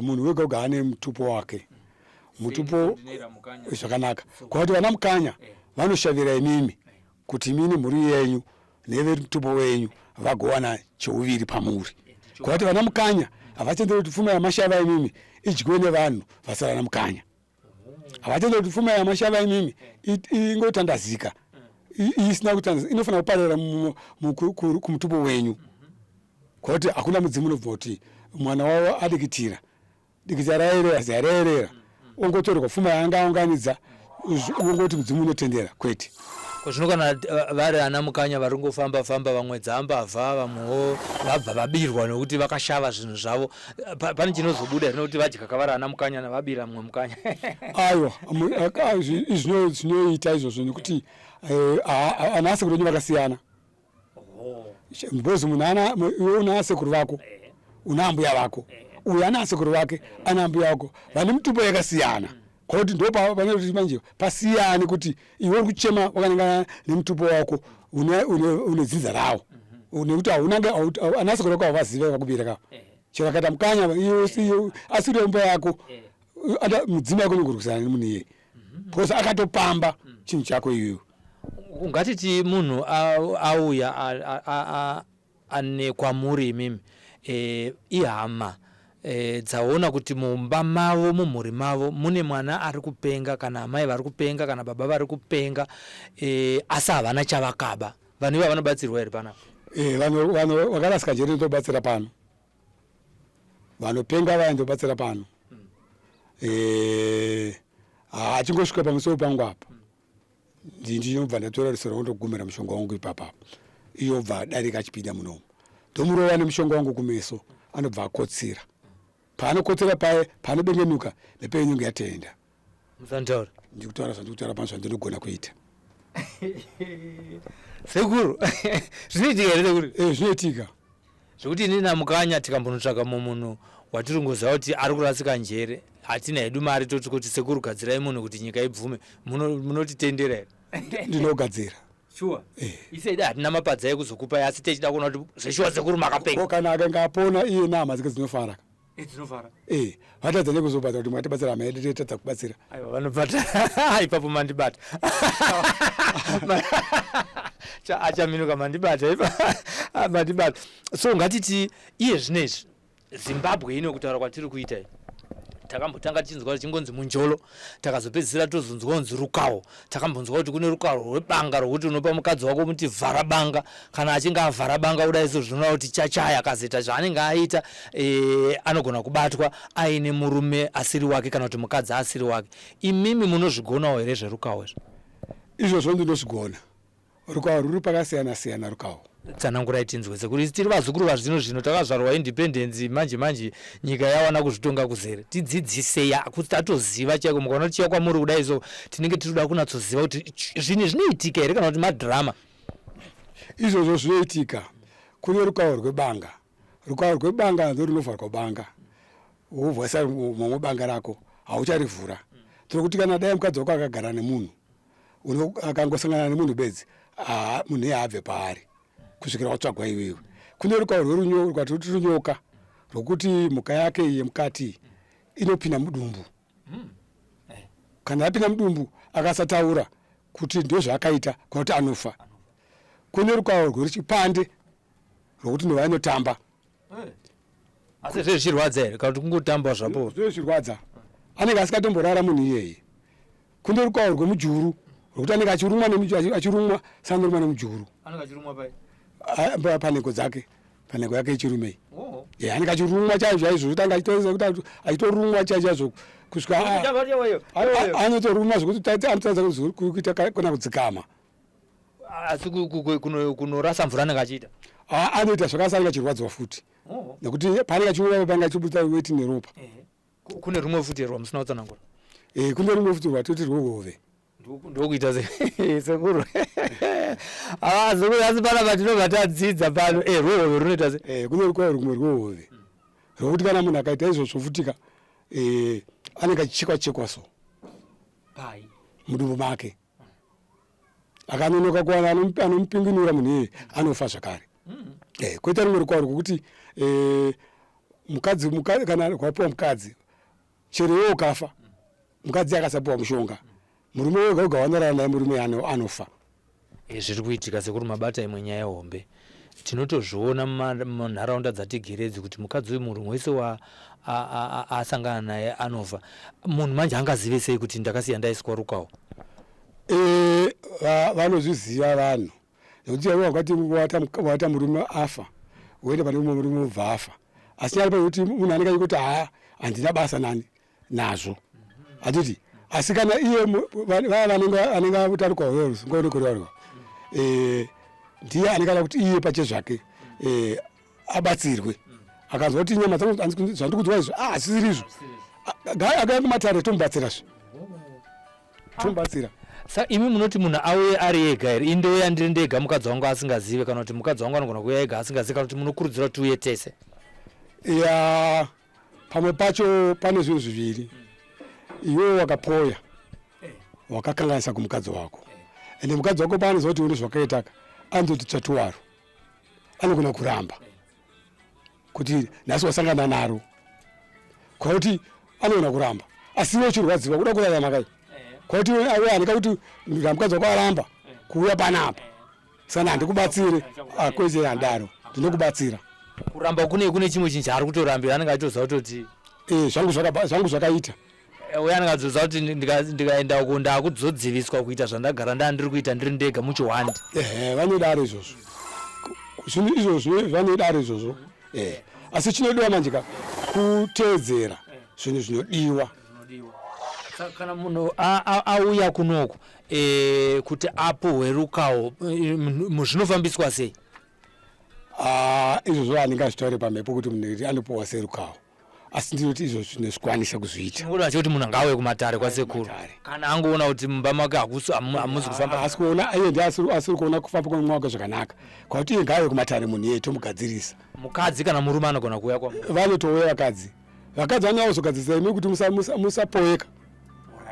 munhu wega wega ane mutupo wake, mutupo zvakanaka kwakuti vana Mukanya vanoshavira imimi kuti imini mhuri yenyu nevemutupo wenyu vagowana cheuviri pamuri, kwakuti vana Mukanya havatenderi kuti pfuma yamashava imimi idyiwe nevanhu vasara naMukanya. Havatenderi kuti pfuma yamashava imimi ingotandazika isina kutandazika, inofanira kuparira kumutupo wenyu, kwakuti hakuna mudzimu unobva kuti mwana wavo adikitira dikita raerera, zaya raerera, ongotorerwa pfuma yaanga aunganidza, ongoti mudzimu unotendera, kwete. Ko zvino kana vari ana Mukanya vari kungofamba famba, vamwe dzambavha, vamwewo vabva vabirwa nekuti vakashava zvinhu zvavo, pane chinozobuda here nekuti vadya kavari ana Mukanya navabira mumwe Mukanya? Aiwa, zvinoita izvozvo nekuti ana asekuru venyu vakasiyana, because munhu iwe una asekuru vako, una ambuya vako, uyu ana asekuru vake, ana ambuya vako vane mutupo yakasiyana, kwakuti ndo panoti manje pasiyane kuti iwe uri kuchema wakanangana nemutupo wako une dzinza rawo, nekuti haunange ana asekuru vako havazive vakubira ka chero akaita Mukanya iwe asiri wemba yako, mudzimu yako inongorwisana nemunhu iyeye because akatopamba chinhu chako iwewe. Ungatiti munhu auya ane kwamuri imimi, ihama dzaona kuti mumba mavo, mumhuri mavo mune mwana ari kupenga, kana amai vari kupenga, kana baba vari kupenga, asi havana chavakaba. Vanhu iva vanobatsirwa here panapa? Vanhu vakarasika njere ndobatsira pano, vanopenga vaya ndobatsira pano. Achingosvika pamusoro pangu apa, ndinobva ndatora rusero rwangu, ndogumira mushonga wangu ipapa, iyobva adarika achipinda munomu, ndomurova nemushonga wangu kumeso, anobva akotsira. Paanokotsira paye, paanobengenuka, mhepo inenge yatoenda. Musantaura. Ndikutaura zvandikutaura pano, zvandinogona kuita. Sekuru, zvinoitika here, sekuru? Zvinoitika. Zvekuti ini naMukanya tikambonotsvaka mumunhu watiri ngoziva kuti ari kurasika njere, hatina hedu mari, toti kuti sekuru gadzirai munhu kuti nyika ibvume, munotitendera here? Ndinogadzira. Shuwa? Iseida hatina mapadza ekuzokupai, asi techida kuona kuti zveshuwa sekuru makapenga. Ko kana akanga apona iye nehama dzake dzinofara. Dzinofara. Vatadza nekuzobhadhara kuti mwatibatsira hama yedu, totadza kubatsira. Aiwa, vanobhadhara ipapo, mandibata. Achaminuka, mandibata ipa, mandibata. So ngatiti iye zvinezvi Zimbabwe ino, kutaura kwatiri kuita iyi, takambotanga tichinzwa richingonzi munjolo, takazopedzisira tozonzwa kunzi rukawo. Takambonzwa kuti kune rukawo rwebanga, rwokuti unopa mukadzi wako muti vhara banga, kana achinge avhara banga kudai so zvinoda kuti chachaya akazoita zvaanenge aita, anogona kubatwa aine murume asiri wake kana kuti mukadzi asiri wake. Imimi munozvigonawo here zverukawo izvo? Izvozvo ndinozvigona. Rukawo rwuri pakasiyana siyana rukawo. Tsanangurai tinzwe, sekuru. Isu tiri vazukuru vazvino zvino, takazvarwa independence manje manje, nyika yawana kuzvitonga kuzere. Tidzidzisei kuti tatoziva chaiko. Mukaona tichiya kwamuri kudai so tinenge tiri kuda kunatsoziva kuti zvinhu zvinoitika here kana kuti madhirama. Izvozvo zvinoitika. Kune rukawo rwebanga. Rukawo rwebanga ndorunovharwa banga, wobva momwe banga rako haucharivhura. Tiri kana dai mukadzi wako akagara nemunhu, akangosangana nemunhu bedzi, munhu iye haabve paari kusvikira watsvagwa iwewe. Kune rukawo rwatoti runyoka, rwokuti mhuka yake yemukati inopinda mudumbu. Kana yapinda mudumbu, akasataura kuti ndozvaakaita kana kuti anofa. Kune rukawo rwechipande rwokuti ndova inotamba. Asi zve zvichirwadza here kana kuti kungotamba zvapo? Zve zvichirwadza, anenge asikatomborara munhu iyeye. Kune rukawo rwemujuru rwokuti anenge achirumwa, achirumwa sanorumwa nemujuru. Anenge achirumwa pai? Panhengo dzake, panhengo yake yechirume. Anenge achirumwa chaizvo chaizvo, kuti ange achitorumwa chaizvo chaizvo kusvika anotorumwa zvekuti anotadza kuita kana kudzikama. Asi kunorasa mvura anenge achiita? Anoita zvakasi, anenge achirwadziwa futi nekuti paanenge achiuya panenge achibudisa weti neropa. Kune rumwe futi rwamusina kutsanangura? Kune rumwe futi rwatoti rwehove. Ndokuita sekuru, sekuru, asi panapa tinobva tadzidza pano. Rwehove runoita se? Kune rukwayo rumwe rwehove rwokuti kana munhu akaita izvozvo futika. Anenge achichekwa chekwa so mudumbu make. Akanonoka kuwana anomupinginura munhu iyeye, anofa zvakare. Koita rimwe rukawo rwekuti mukadzi kana rwapiwa mukadzi, chero iwe ukafa, mukadzi akasapiwa mushonga, murume wega wega wanorara naye, murume anofa. Zviri kuitika, sekuru, mabata imwe nyaya hombe. Tinotozviona munharaunda dzatigeredzi kuti mukadzi uyu, munhu wese wa asangana naye anofa. Munhu manje angazive sei kuti ndakasiya ndaiswa rukawo? Vanozviziva vanhu, nekuti iwe wakati wata murume afa, woenda pane mumwe murume, ubva afa. Asi nyari pakuti munhu anenge achikuti, "Haa, handina basa nani nazvo," hatiti. Asi kana iye vaya vanenge anenge atarikwa ngonekorwarwa, ndiye anenge ada kuti iye pache zvake abatsirwe. Akanzwa kuti nyama dzangu zvandiri kunzwa izvo, ah, hazvisiri izvo, akauya kumatare, tomubatsirazve, tomubatsira. Sa imi munoti munhu auye ari ega here? Indouya ndiri ndega, mukadzi wangu asingazive, kana kuti mukadzi wangu anogona kuuya ega asingazive, kana kuti munokurudzira kuti uye tese? Ya, pamwe pacho pane zvinhu zviviri. Iwewe wakapoya, wakakanganisa kumukadzi wako, ende mukadzi wako paanoziva kuti une zvakaitaka, anozoti tsvatuwaro, anogona kuramba kuti nhasi wasangana naro, kwakuti anogona kuramba, asi iwe uchirwadziwa kuda kurarama kai, kwakuti iwe anika kuti mukadzi wako aramba kuuya panapa, saka handikubatsire. Akwete, handaro, ndinokubatsira. Kuramba kune chimwe chinhu chaari kutorambira, anenge achitoziva kutoti Zvangu zvakaita. Uye anenge achitoziva kuti ndikaenda uko ndakuzodziviswa kuita zvandagara ndaa ndiri kuita ndiri ndega muchihwandi. Ehe, vanodaro izvozvo, zvinhu izvozvo vanodaro izvozvo. Asi chinodiwa manje ka kuteedzera zvinhu zvinodiwa. Saka kana munhu auya kunoku kuti apuhwe rukawo, zvinofambiswa sei? Ah, izvozvo handingazvitaure pamhepo kuti munhu anopiwa serukawo, asi ndinoti izvozvo tinozvikwanisa kuzviita. Chinodiwa chekuti munhu angauye kumatare kwasekuru kana angoona kuti mumba make hamuzi kufamba. Asi kuona iye ndiye asiri kuona kufamba kwemumwe wake zvakanaka, kwakuti iye ngaauye kumatare, munhu iyeye tomugadzirisa. Mukadzi kana murume anogona kuuya kwa Vanotouya vakadzi. Vakadzi vanouya kuzogadzirisa imi kuti musapoeka,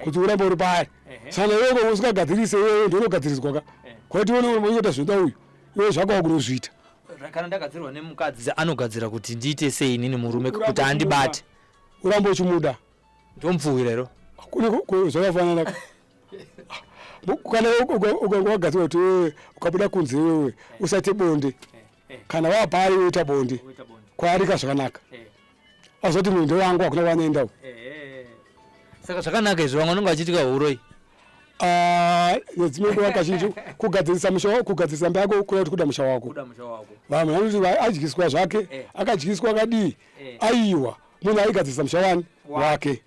kuti urambe uri paari. Saka iwewe usingagadzirise, iwewe ndounogadziriswa ka, kwakuti iwe unoita zvinoda uyu, iwe zvako wakunozviita. Kana ndagadzirwa nemukadzi, anogadzira kuti ndiite sei inini murume kuti andibate? Urambe uchimuda. Ndomupfuwira ero? Kune zvakafanana. Kana ukanga wagadzirwa kuti wewe ukabuda kunze, wewe usaite bonde, kana wapari woita bonde kwaarika zvakanaka, azoti munhu ndewangu, hakuna kwanoendawo. Saka zvakanaka izvi, vamwe vanonge vachiitika uroi. Ah, nedzimwe nguva kazhinji kugadzirisa musha wako, kugadzirisa imba yako, kuda kuti kuda musha wako. Vamwe vanoti adyiswa zvake, akadyiswa akadii, aiwa, munhu aigadzirisa musha wani wake.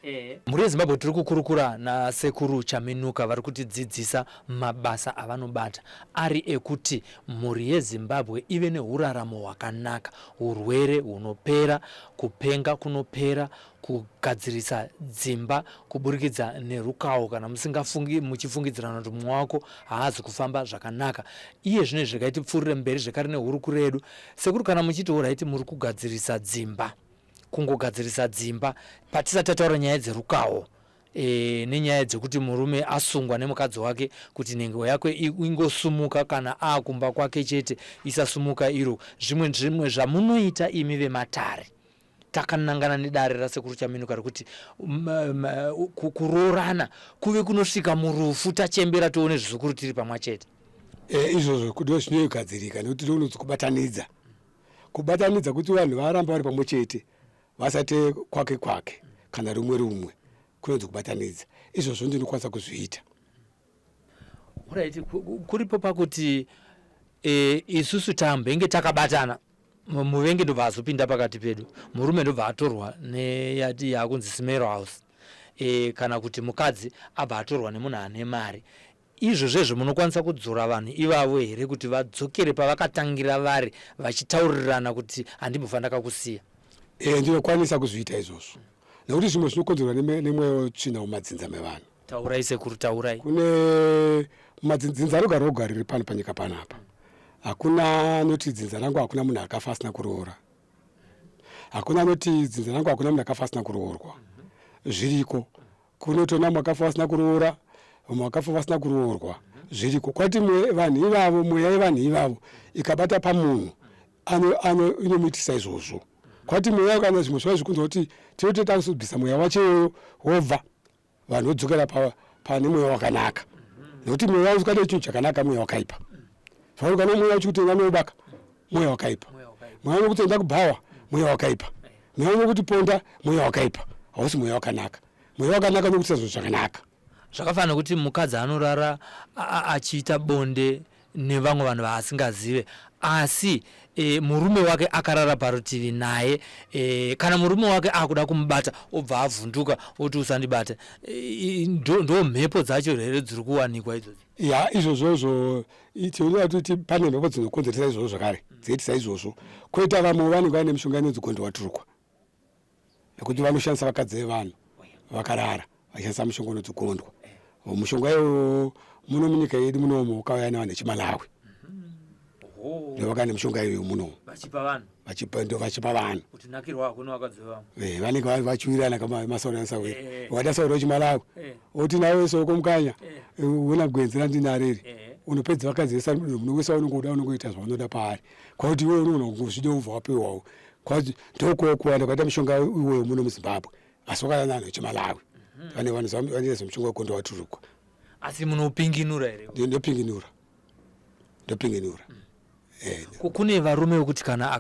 Mhuri yeZimbabwe, tiri kukurukura naSekuru Chaminuka vari kutidzidzisa mabasa avanobata ari ekuti mhuri yeZimbabwe ive neuraramo hwakanaka, urwere hunopera, kupenga kunopera, kugadzirisa dzimba kuburikidza nerukawo kana musingafungi, muchifungidzirana kuti mumwe wako haazi kufamba zvakanaka. Iye zvino izvi, regai tipfuurire mberi zvekare nehurukuro yedu. Sekuru, kana muchiti alright, muri kugadzirisa dzimba, kungogadzirisa dzimba, patisati tataura nyaya dzerukawo nenyaya dzekuti murume asungwa nemukadzi wake kuti nhengo yake ingosumuka kana aakumba kwake chete, isasumuka iro, zvimwe zvamunoita imi vematare takanangana nedare raSekuru Chaminuka rekuti kuroorana kuve kunosvika murufu, tachembera tione zvizukuru tiri pamwe chete. Izvozvo ndo zvinogadzirika, nekuti ndononzi kubatanidza, kubatanidza kuti vanhu varamba vari pamwe chete, vasate kwake kwake kana rumwe rumwe, kunonzi kubatanidza. Izvozvo ndinokwanisa kuzviita. Alright, kuripo pakuti isusu tambenge takabatana, muvengi ndobva azopinda pakati pedu, murume ndobva atorwa neyati yakunzi smero house, kana kuti mukadzi abva atorwa nemunhu ane mari. Izvo zvezvo munokwanisa kudzora vanhu ivavo here kuti vadzokere pavakatangira vari, vachitaurirana kuti handimbofa ndakakusiya? Ndinokwanisa kuzviita izvozvo, nekuti zvimwe zvinokonzerwa nemweya wetsvina mumadzinza mevanhu. Taurai sekuru, taurai. Kune madzinza roga roga riri pano panyika panapa. Hakuna anoti dzinza rangu hakuna munhu akafa asina kuroora. Hakuna anoti dzinza rangu hakuna munhu akafa asina kuroorwa. Zviriko. Kunotona makafa vasina kuroora, vamwe vakafa vasina kuroorwa. Zviriko. Kwati vanhu ivavo, mweya yevanhu ivavo ikabata pamunhu ano ano inomuitisa izvozvo. Kwati mweya kana zvimwe zvava zvikunzwa kuti tinotoita kuzobvisa mweya wacho iwoyo wobva vanhu vodzokera pa, pane mweya wakanaka. Nekuti mweya usingade chinhu chakanaka mweya wakaipa. Zvauri kana mweya uchikuti enda nobaka mweya wakaipa. Mweya unokuti enda kubhawa mweya wakaipa. Mweya unokuti ponda mweya wakaipa. Hausi mweya wakanaka. Mweya wakanaka unokuitisa zvinhu zvakanaka. Zvakafanana nekuti mukadzi anorara achiita bonde nevamwe vanhu vaasingazive asi e, murume wake akarara parutivi naye e, kana murume wake akuda kumubata obva avhunduka oti usandibate. E, ndo, ndo mhepo dzacho here dziri kuwanikwa idzodzo? Ya, izvozvozvo tinoda kuti pane mhepo dzinokonzeresa izvozvo zvakare, dzinoitisa izvozvo. Koita vamwe vanenge vaine mishonga inonzi gondwaturukwa nekuti vanoshandisa vakadzi vevanhu vakarara vachishandisa mushonga unonzi gondwa. Mushonga iwoyo muno munyika yedu munomu ukauya nevanhu vechiMalawi ndovakauya nemishonga iyoyo munomu vachipa vanhu vachipa ndo vachipa vanhu kuti nakirwa hakuna vakadzi vevanhu. Vanenge vachiwirirana kama masaura nasawira. Wada saura wechiMalawi oti nawe soko mukanya una gwenzi randinaro iri unopedza vakadzi vese munhu wese waunongoda unongoita zvaunoda paari kwakuti iwe unoona kuzvida ubva wapiwawo kwakuti ndokuwanda kwaita mishonga iwoyo muno muZimbabwe asi wakauya nevanhu vechiMalawi vane vanhu vanoita mushonga wegondo waturukwa. Asi munopinginura here? Ndopinginura, ndopinginura. Kune varume vekuti kana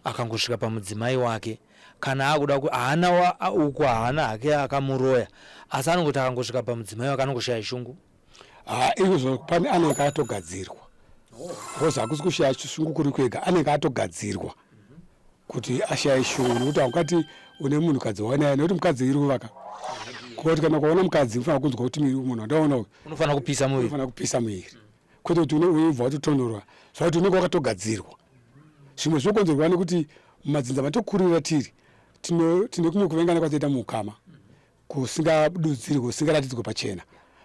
akangosvika pamudzimai wake kana akuda haana uku haana hake akamuroya asi anongoti akangosvika pamudzimai wake anongoshaya shungu. Ha, izvozvo pane anenge atogadzirwa because hakusi kushaya shungu kuri kwega, anenge atogadzirwa kuti ashaye shungu nekuti haungati une munhukadzi waunaye nekuti mukadzi iri kuvaka kuti kana ukaona mukadzi unofanira kunzwa kuti munhu wandaona uyu unofanira kupisa muviri, unofanira kupisa muviri kwete kuti unobva watotonhorwa zvakuti unenge wakatogadzirwa. Zvimwe zvinokonzerwa nekuti mumadzinza matokurira tiri tine kumwe kuvengana kwatoita muukama kusingadudzirwe kusingaratidzwe pachena.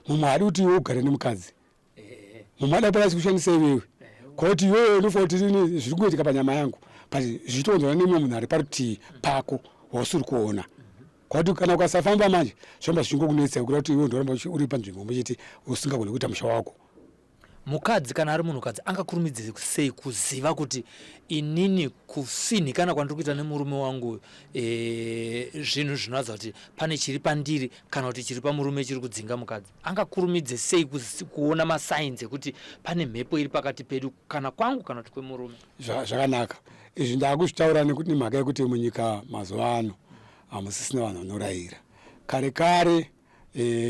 Mumwe haadi kuti iwe ugare nemukadzi, mumwe ada kupera kushandisa iwewe kwakuti iwewe unofanira kuti ini zviri kungoitika panyama yangu but zvichitokonzerwa nemumwe munhu ari parutivi pako wausiri kuona. Kwakuti kana ukasafamba manje zvoramba zvichingokunetsa kureva kuti iwe ndoramba uri panzvimbo imwe chete usingagoni kuita musha wako. Mukadzi kana ari munhukadzi angakurumidze sei kuziva kuti inini kufinhikana kwandiri kuita nemurume wangu e, zvinhu zvinoratidza kuti pane chiri pandiri kana kuti chiri pamurume chiri kudzinga mukadzi? Angakurumidze sei kuona masainzi ekuti pane mhepo iri pakati pedu kana kwangu kana kuti kwemurume? Zvakanaka izvi ndakuzvitaura nekuti nemhaka yekuti munyika mazuva ano hamusisina vanhu vanorayira. Kare kare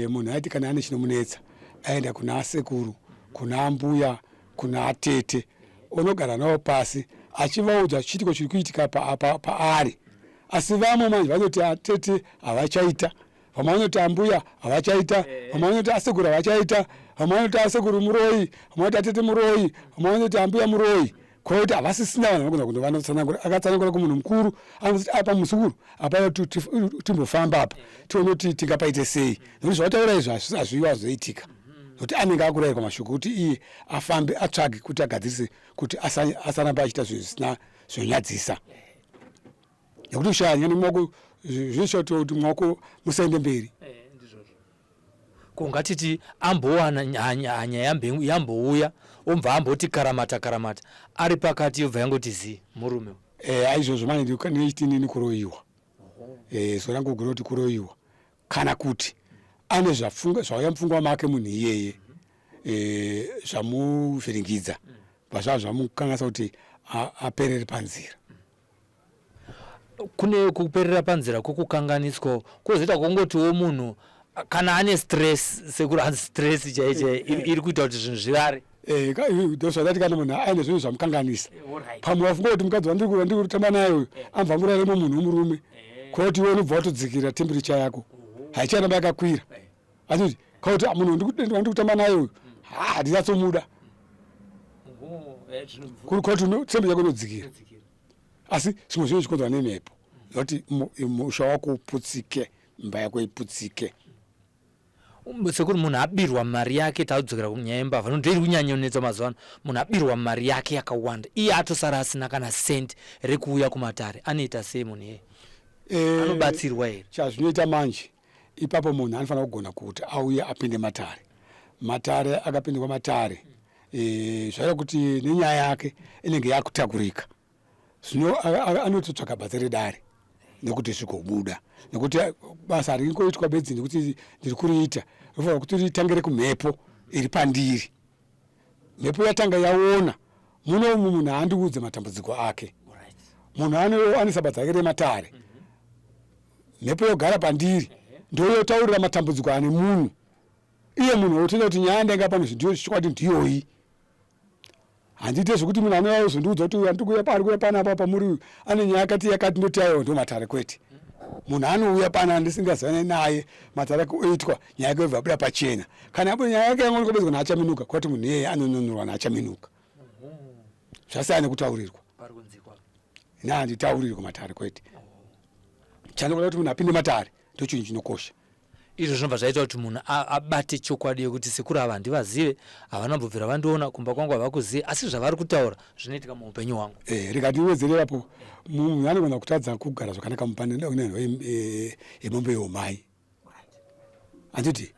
munhu aiti kana ane chinomunetsa aenda kuna asekuru, kuna ambuya, kuna atete, onogara navo pasi achivaudza chiitiko chiri kuitika paari. Asi vamwe manje vanoti atete havachaita, vamwe vanoti ambuya havachaita, vamwe vanoti asekuru havachaita, vamwe vanoti asekuru muroyi, vamwe vanoti atete muroyi, vamwe vanoti ambuya muroyi. Kwakuti havasisina vanhu vanogona kundovanotsanangura. Akatsanangura kumunhu mukuru anoti apa muzukuru apa timbofamba apa tione kuti tingapaite sei, nekuti zvawataura izvi hazviwa zvoitika, nekuti anenge akurayirwa mashoko kuti iye afambe atsvage kuti agadzirise kuti asaramba achiita zvinhu zvisina zvinonyadzisa, nekuti kushaya hanya nemaoko zvinoita kuti maoko musaende mberi. Ko ngatiti ambowana hanya yambouya obva amboti karamata karamata ari pakati yobva yangoti zii murume. Aizvozvo manje ndinechiti nini kuroyiwa. Zuva rangu guru kuti kuroyiwa kana kuti ane zvauya mupfungwa make munhu iyeye zvamuvhiringidza zvazva zvamukanganisa kuti aperere panzira. Kune kuperera panzira kwekukanganiswa kwozoita kungotiwo munhu kana ane stress sekuru hanzi stress chaiyo chaiyo iri kuita kuti zvinhu zvirare. Ndozvandati kana munhu aine zvinhu zvamukanganisa pamwe wafunga kuti mukadzi wandiri kutamba naye uyu amva muraremo munhu wemurume kwauti iwe unobva watodzikira temperature yako haicharamba yakakwira, asi kuti munhu wandiri kutamba naye uyu handinyatsomuda kuri kwauti temperature yako inodzikira. Asi zvimwe zvinhu zvikonzerwa nemhepo nekuti musha wako uputsike, imba yako iputsike. Sekuru munhu abirwa mari yake, taudzokera kunyaya yembavha nokuti iri kunyanyonetsa mazuva ano. Munhu abirwa mari yake yakawanda iye atosara asina kana cent rekuuya kumatare, anoita sei munhu iyeye? Anobatsirwa here? Chazvinoita manje Ipapo munhu anofanira kugona kuti auye apinde matare. Matare akapindwa matare e, zvaita kuti nenyaya yake inenge yakutakurika. Zvino anototsvaga basa redare nekuti zvigobuda nekuti basa haringoitwa bedzi nekuti ndiri kuriita, rinofanira kuti ritangire kumhepo iri pandiri. Mhepo yatanga yaona muno umu munhu haandiudze matambudziko ake. Munhu ane saba dzake rematare, mhepo yogara pandiri ndoyotaurira matambudziko ane munhu. Iye munhu wotoenda kuti nyaya yandanga pano zvindiyo chokwadi ndiyoyi. Handiite zvekuti munhu anouya ozondiudza kuti uyu andikuuya ari kuuya panapa pamuri uyu ane nyaya yakati yakati ndoti aiwa ndo matare kwete. Munhu anouya pana ndisingazivane naye matare ake oitwa nyaya yake yobva yabuda pachena. Kana yabuda nyaya yake yangoonekwa bedzi naAchaminuka kwati munhu iyeye anonunurwa naAchaminuka. Zvasiyana nekutaurirwa. Ini handitaurirwe matare kwete. Chandinoda kuti munhu apinde matare ndochinhu chinokosha. Izvo zvinobva zvaita kuti munhu abate chokwadi yekuti sekuru ava handivazive, havana kumbobvira vandiona, kumba kwangu havakuzive, asi zvavari kutaura zvinoitika muupenyu hwangu. Eh, rega ndiwedzere apo, munhu anogona kutadza kugara zvakanaka mumba nenhau yemombe yeumai. Handiti?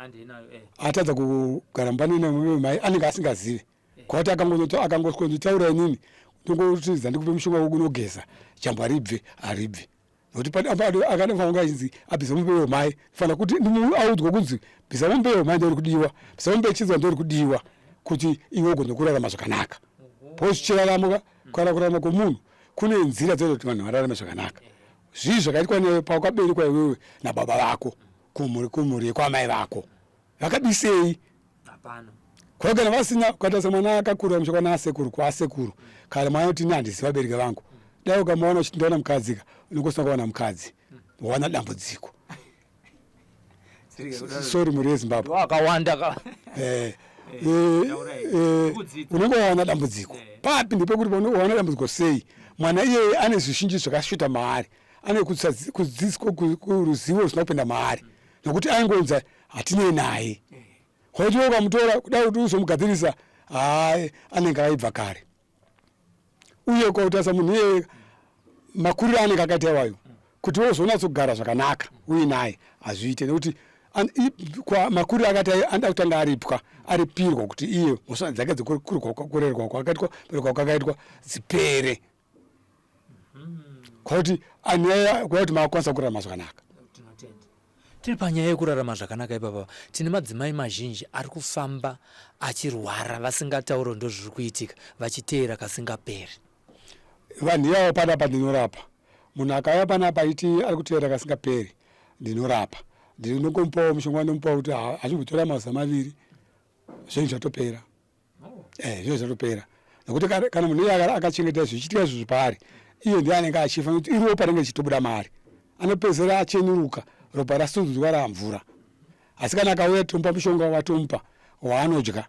Atadza kugara mumba nemombe yeumai anenge asingazive. Kwati akangoswondotaura inini ndongoti ndikupe mushonga wekunogeza jambwa ribve haribve. Nokuti pane apa akanofanira kunge achinzi abvisa mombe yomai fanira kuti audzwa kunzi bvisa mombe yomai ndoiri kudiwa bvisa mombe yechinzwa ndoiri kudiwa kuti iwe ugone kurarama zvakanaka because chiraramo kana kurarama kwomunhu kune nzira dzinoita kuti vanhu vararame zvakanaka zvii zvakaitwa newe pawakaberekwa iwewe nababa vako kumhuri kumhuri yekwamai vako vakabisei Hapana. Kwa kana vasina ukaita semwana akakura musha kwana asekuru kwasekuru kana mwana kuti ini handizivi vabereki vangu dai ukamuona uchiti ndaona mukadzi ka unongosina kuwana mukadzi wawana dambudziko sorry mhuri yezimbabwe Wakawanda ka. Eh, eh, eh, unenge wawana dambudziko papi ndepekuti wawana dambudziko sei mwana iyeye ane zvizhinji zvakashuta maari ane kudzidziswa ruzivo rusina kupinda maari nokuti aingonzi hatinei naye kwaiti ukamutora kudai kuti uzomugadzirisa haa anenge aibva kare uye ukatarisa munhu iyeye makuriro anenge akaita iwayo kuti wozonatsogara zvakanaka uinaye hazviite nekuti makuriro akati anoda kutanga aripwa aripirwa kuti iye mhosva dzake dzekurerwa kwakaitwa berekwa kwakaitwa dzipere kwakuti anyaya kwakuti makwanisa kurarama zvakanaka. Tiri panyaya yekurarama zvakanaka ipapa, tine madzimai mazhinji ari kufamba achirwara vasingataure ndozviri kuitika vachiteera kasingaperi. Vanhu ivavo panapa ndinorapa. Munhu akauya panapa achiti ari kuteera kasingaperi ndinorapa. Ndinongomupawo mushonga wandomupa kuti hazvimbotora mazuva maviri zvinhu zvatopera. Eh, zvinhu zvatopera nekuti kana munhu iye akachengeta zvichiitika izvozvo paari iye ndiye anenge achifa nekuti iropa rinenge richitobuda maari anopedzisira achenuruka ropa rasunzwa ramvura asi kana akauya tomupa mushonga watomupa waanodya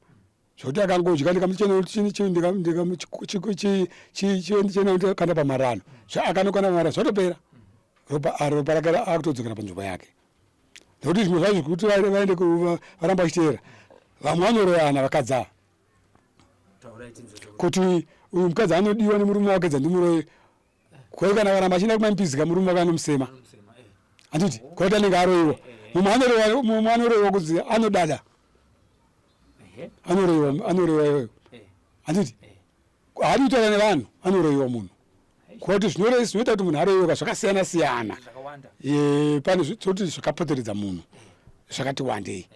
zvekuti akangodya ndikamuchenakanda pamarano akanokanda pamarano zvatopera ropa ropa rake akutodzokera panzvimbo yake nekuti zvimwe zvacho zvekuti vaende varamba vachiteera vamwe vanoroyana vakadzi ava kuti uyu mukadzi anodiwa nemurume wake dzandimuroye kwai kana varamba achienda kumampizika murume wake anomusema handiti kwaiti anenge aroyiwa mumwe anoroyiwa kunzi anodada anoroyiwa anoroyiwa iyoyo handiti haadi kutaura nevanhu anoroyiwa munhu kuti zvinoita kuti munhu aroyiwe zvakasiyana siyana pane zvoti zvakapoteredza munhu zvakati wandei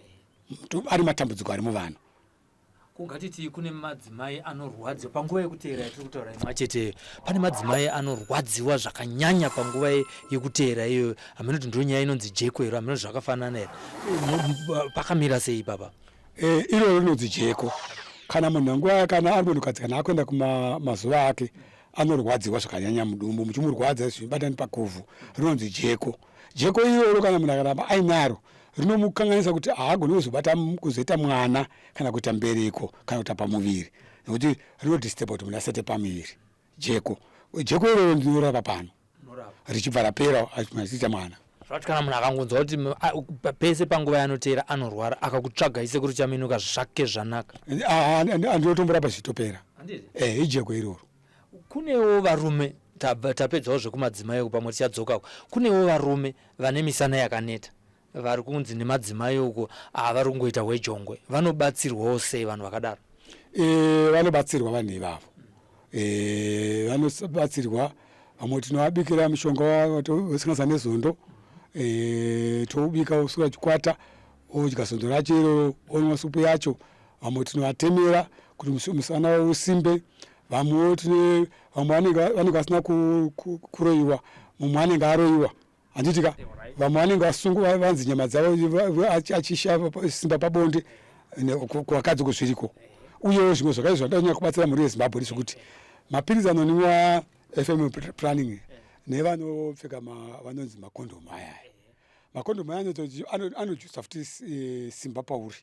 ari matambudziko ari muvanhu kungatiti kune madzimai anorwadziwa panguva yekuteera yatiri kutaura imwe cheteyo pane madzimai anorwadziwa zvakanyanya panguva yekuteera iyoyo hameno kuti ndiyo nyaya inonzi jeko here hameno zvakafanana here pakamira sei ipapa Eh, iroro rinonzi jeko kana munhu nguva kana ari munhukadzi kana akuenda kumazuva ake anorwadziwa zvakanyanya mudumbu muchimurwadza zvibatani pakuvhu rinonzi jeko jeko iroro kana munhu akaramba ainaro rinomukanganisa kuti haagoni kuzobata kuzoita mwana kana kuita mbereko kana kuita pamuviri nekuti rinodisturba kuti munhu asete pamuviri jeko jeko iroro ndinorapa pano richibva rapera achiita mwana zvati kana munhu akangonzwa kuti pese panguva yaanoteera anorwara akakutsvaga isekuru chaminuka zvake zvanaka andinotomborapa zvichitopera eh, ijeko iroro kunewo varume tapedzawo zvekumadzimai pamwe tichadzokako kunewo varume vane misana yakaneta. vari kunzi nemadzimai uko vari kungoita hwejongwe vanobatsirwawo sei vanhu vakadaro? Vanobatsirwa vanhu ivavo. Vanobatsirwa vamwe tinovabikira mushonga wasanganisa nezondo, toubika woswera chikwata odya zondo racho iroro onwa supu yacho. Vamwe tinovatemera kuti musana wavo usimbe. Vamwewo tine vamwe vanenge vasina kuroyiwa, mumwe anenge aroyiwa, handiti ka? Vamwe vanenge vasungwa vanzi nyama dzavo achisha simba pabonde kuvakadzi kuzviriko. Uyewo zvimwe zvakaizvo zvandanyanya kubatsira mhuri yeZimbabwe ndezvekuti mapiritsi anonwiwa FM planning nevanopfeka vanonzi makondomu aya aya makondomu aya anojusa futi simba pauri,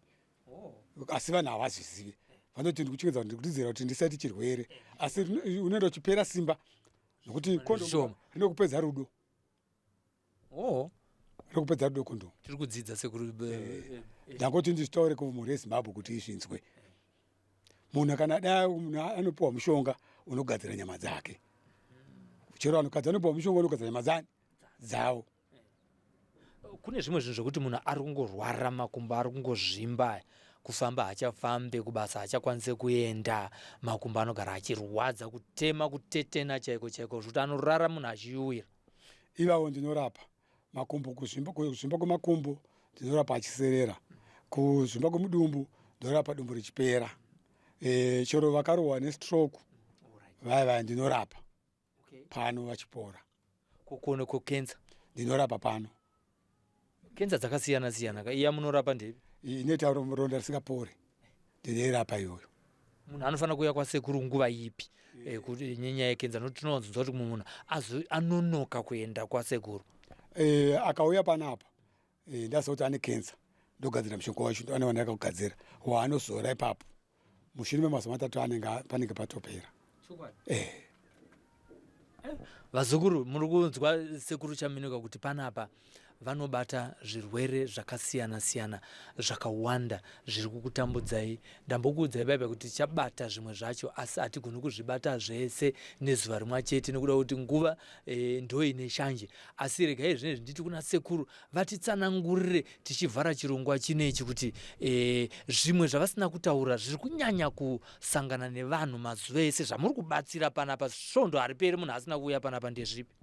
asi vanhu havazvizivi. Vanoti ndikuchengetedza, ndikutidzira kuti ndisaiti chirwere, asi unoenda uchipera simba nokuti kondomu rinokupedza rudo. Rinokupedza rudo kondomu. Tiri kudzidza sekuru. Ndangoti ndizvitaure kumhuri yeZimbabwe kuti izvinzwe. Munhu kana dai munhu anopiwa mushonga unogadzira nyama dzake, chero vanhukadzi vanopiwa mushonga unogadzira nyama dzani dzavo. Kune zvimwe zvinhu zvekuti munhu ari kungorwara makumbo ari kungozvimba, kufamba haachafambe, kubasa haachakwanise kuenda, makumbo anogara achirwadza, kutema, kutetena chaiko chaiko, zvekuti anorara munhu achiyuwira. Ivavo ndinorapa makumbo, kuzvimba kwemakumbo ndinorapa achiserera, kuzvimba kwemudumbu ndinorapa dumbu richipera. Chero vakarohwa nestroke vaya vaya ndinorapa pano vachipora. Kukone kukenza ndinorapa pano. Kenza dzakasiyana siyana ka, iya munorapa ndeipi? Inoita ronda risingapore, ndinoirapa iyoyo. Munhu anofanira kuuya kwasekuru nguva ipi kuti nenyaya yekenza? Nokuti tinowanzonzwa kuti mumwe munhu anonoka kuenda kwasekuru. Akauya panapa, ndaziva kuti ane kenza, ndogadzira mushonga wacho ane wandakagadzira waanozora ipapo, mushure memazuva 3 anenge panenge patopera. Vazukuru, muri kunzwa sekuru Chaminuka kuti panapa vanobata zvirwere zvakasiyana siyana zvakawanda zviri kukutambudzai. Ndambokuudzai baibai kuti tichabata zvimwe zvacho, asi hatigoni kuzvibata zvese nezuva rimwe chete nekuda kuti nguva ndo ine shanje. Asi regai zvinezvi nditi kuna sekuru vatitsanangurire tichivhara chirongwa chinechi kuti zvimwe zvavasina kutaura zviri kunyanya kusangana nevanhu mazuva ese zvamuri kubatsira panapa, svondo hariperi munhu asina kuuya panapa, ndezvipi?